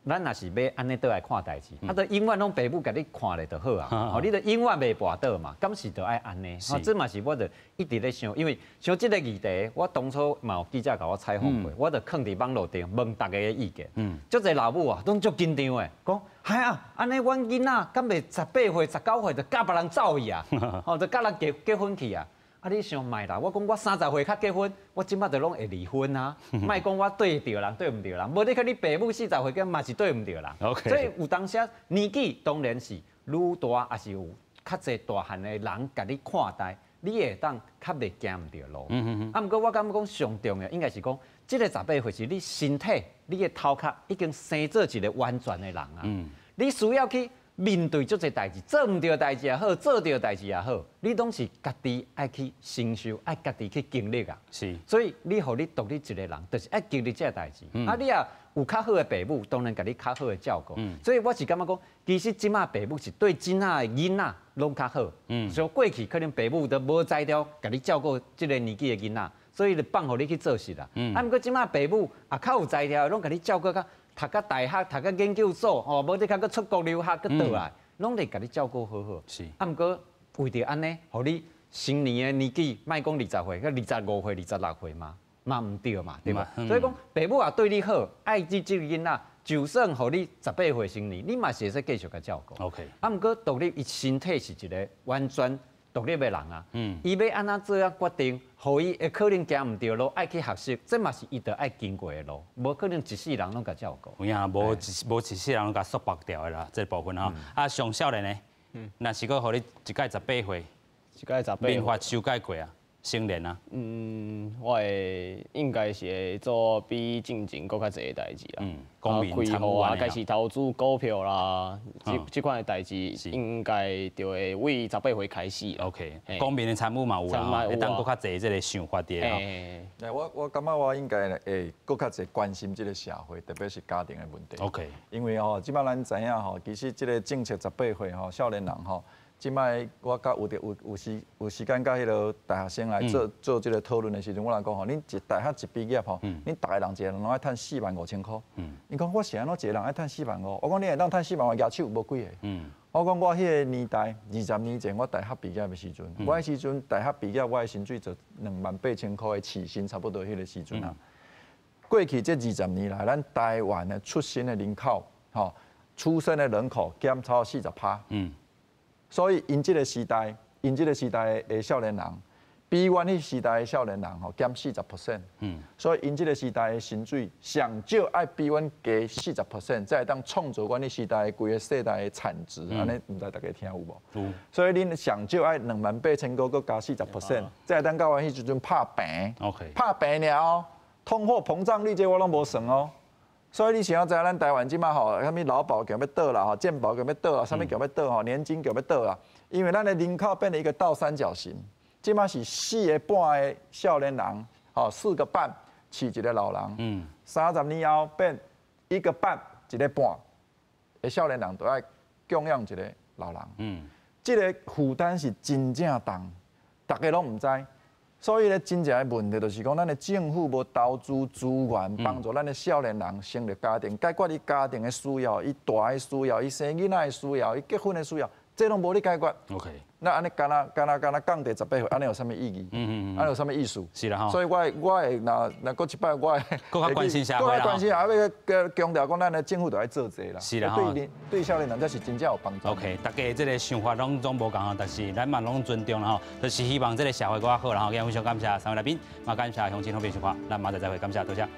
咱若是欲按呢倒來看代誌，啊，就永遠攏爸母共你看咧就好啊，哦，你就永遠袂跋倒嘛，敢是就愛按呢？哦，這嘛是我就一直咧想，因為像這个議題，我當初嘛有記者共我採訪過，我就囥佇網路頂問大家的意見，足濟老母啊，攏足緊張的，講，哎啊，按呢阮囡仔敢袂十八歲、19歲就佮別人走去啊？哦，就佮人結結婚去啊？啊！你想莫啦，我講我30歲才結婚，我這馬就攏會離婚啊！莫講我對著人，對毋著人，無你看你爸母40歲結嘛是對毋著人。所以有當時年紀當然是愈大，抑是有較濟大漢的人共你看待，你會當較袂行毋著路。啊，毋過我感覺講上重要應該是講，這个十八歲是你身體、你的頭殼已經生做一个完全的人啊。你需要去面對足濟代誌，做毋著代誌也好，做著代誌也好，你攏是家己愛去承受，愛家己去經歷啊。所以你予你獨立一个人，就是愛經歷這个代誌。啊，你若有較好的爸母，當然共你較好的照顧。所以我是感覺講，其實這馬爸母是對這馬的囡仔攏較好。像過去可能爸母都無才調共你照顧這个年紀的囡仔，所以就放予你去做事啦。啊，毋過這馬爸母也較有才調，攏共你照顧較。讀到大學，讀到研究所，吼，無你較閣出國留學，閣倒來，攏會共你照顧好好。啊，毋過為著按呢，予你成年的年紀，莫講20歲，閣25歲、26歲嘛，嘛毋對嘛，對無？所以講，爸母也對你好，愛你這个囡仔，就算予你十八歲成年，你嘛是會使繼續共照顧。 啊，毋過獨立，伊身體是一个完全獨立的人啊。伊欲按怎做啊決定，予伊會可能行毋著路，愛去學習，這嘛是伊著愛經過的路，無可能一世人攏共照顧。有影，無一世人攏共束縛掉的啦，這個部分吼。啊，上少年的，若是閣予你一擺十八歲，一擺十八歲，民法修改過啊，成年啊。我會應該是會做比進前閣較濟的代誌啦。公民開戶啊，開始投資股票啦，這這款的代誌應該就會為十八歲開始。 OK，公民的參與嘛有啦，會當閣較濟這个想法佇吼。我感覺我應該會閣較濟關心這个社會，特別是家庭的問題。 因為吼，這擺咱知影吼，其實這个政策十八歲吼，少年人吼，這擺我佮有有有時有時間佮彼个大學生來做做這个討論的時陣，我來講吼，恁一大學一畢業吼，恁逐个人一个人攏愛趁45,000箍。伊講我是按怎一个人愛趁四萬五？我講你會當趁四萬五，舉手無幾个。我講我彼个年代，20年前我大學畢業的時陣，我彼時陣大學畢業，我的薪水就28,000箍的起薪，差不多彼个時陣啊。過去這二十年來，咱台灣的出生的人口，吼，出生的人口減超40%。所以𪜶這个時代，𪜶這个時代的少年人，比阮彼時代的少年人吼減40%。所以𪜶這个時代的薪水上少愛比阮加四十 percent，才會當創造阮彼時代規个世代的產值。按呢毋知大家聽有無？有。所以恁上少愛28,000箍，閣加四十 percent，才會當佮阮彼時陣拍平。 拍平爾哦，通貨膨脹率這我攏無算哦。所以你想欲知咱台灣這馬吼，啥物勞保欲倒啦，吼，健保欲倒啦，啥物欲倒吼，年金欲倒啦，因為咱的人口變成一個倒三角形，這馬是四個半的少年人，吼，四個半飼一個老人，30年後變一個半一個半的少年人都愛供養一個老人，這个負擔是真正重，大家攏毋知。所以咧，真正的問題就是講，咱的政府無投資資源幫助咱的少年人成立家庭，解決伊家庭的需要，伊大的需要，伊生囡仔的需要，伊結婚的需要，這攏無咧解決。 那按呢敢若敢若敢若降低十八歲，按呢有啥物意義？按呢有啥物意思？是啦吼。所以我我會若若閣一擺，我會閣較關心社會啦。閣較關心，啊欲強調講，咱的政府著愛做這啦。是啦吼。對對少年人才是真正有幫助。 OK，大家這个想法攏總無仝吼，但是咱嘛攏尊重啦吼，就是希望這个社會閣較好啦吼。今日非常感謝三位來賓，嘛感謝鄉親好朋友收看，咱明仔載再會，感謝多謝。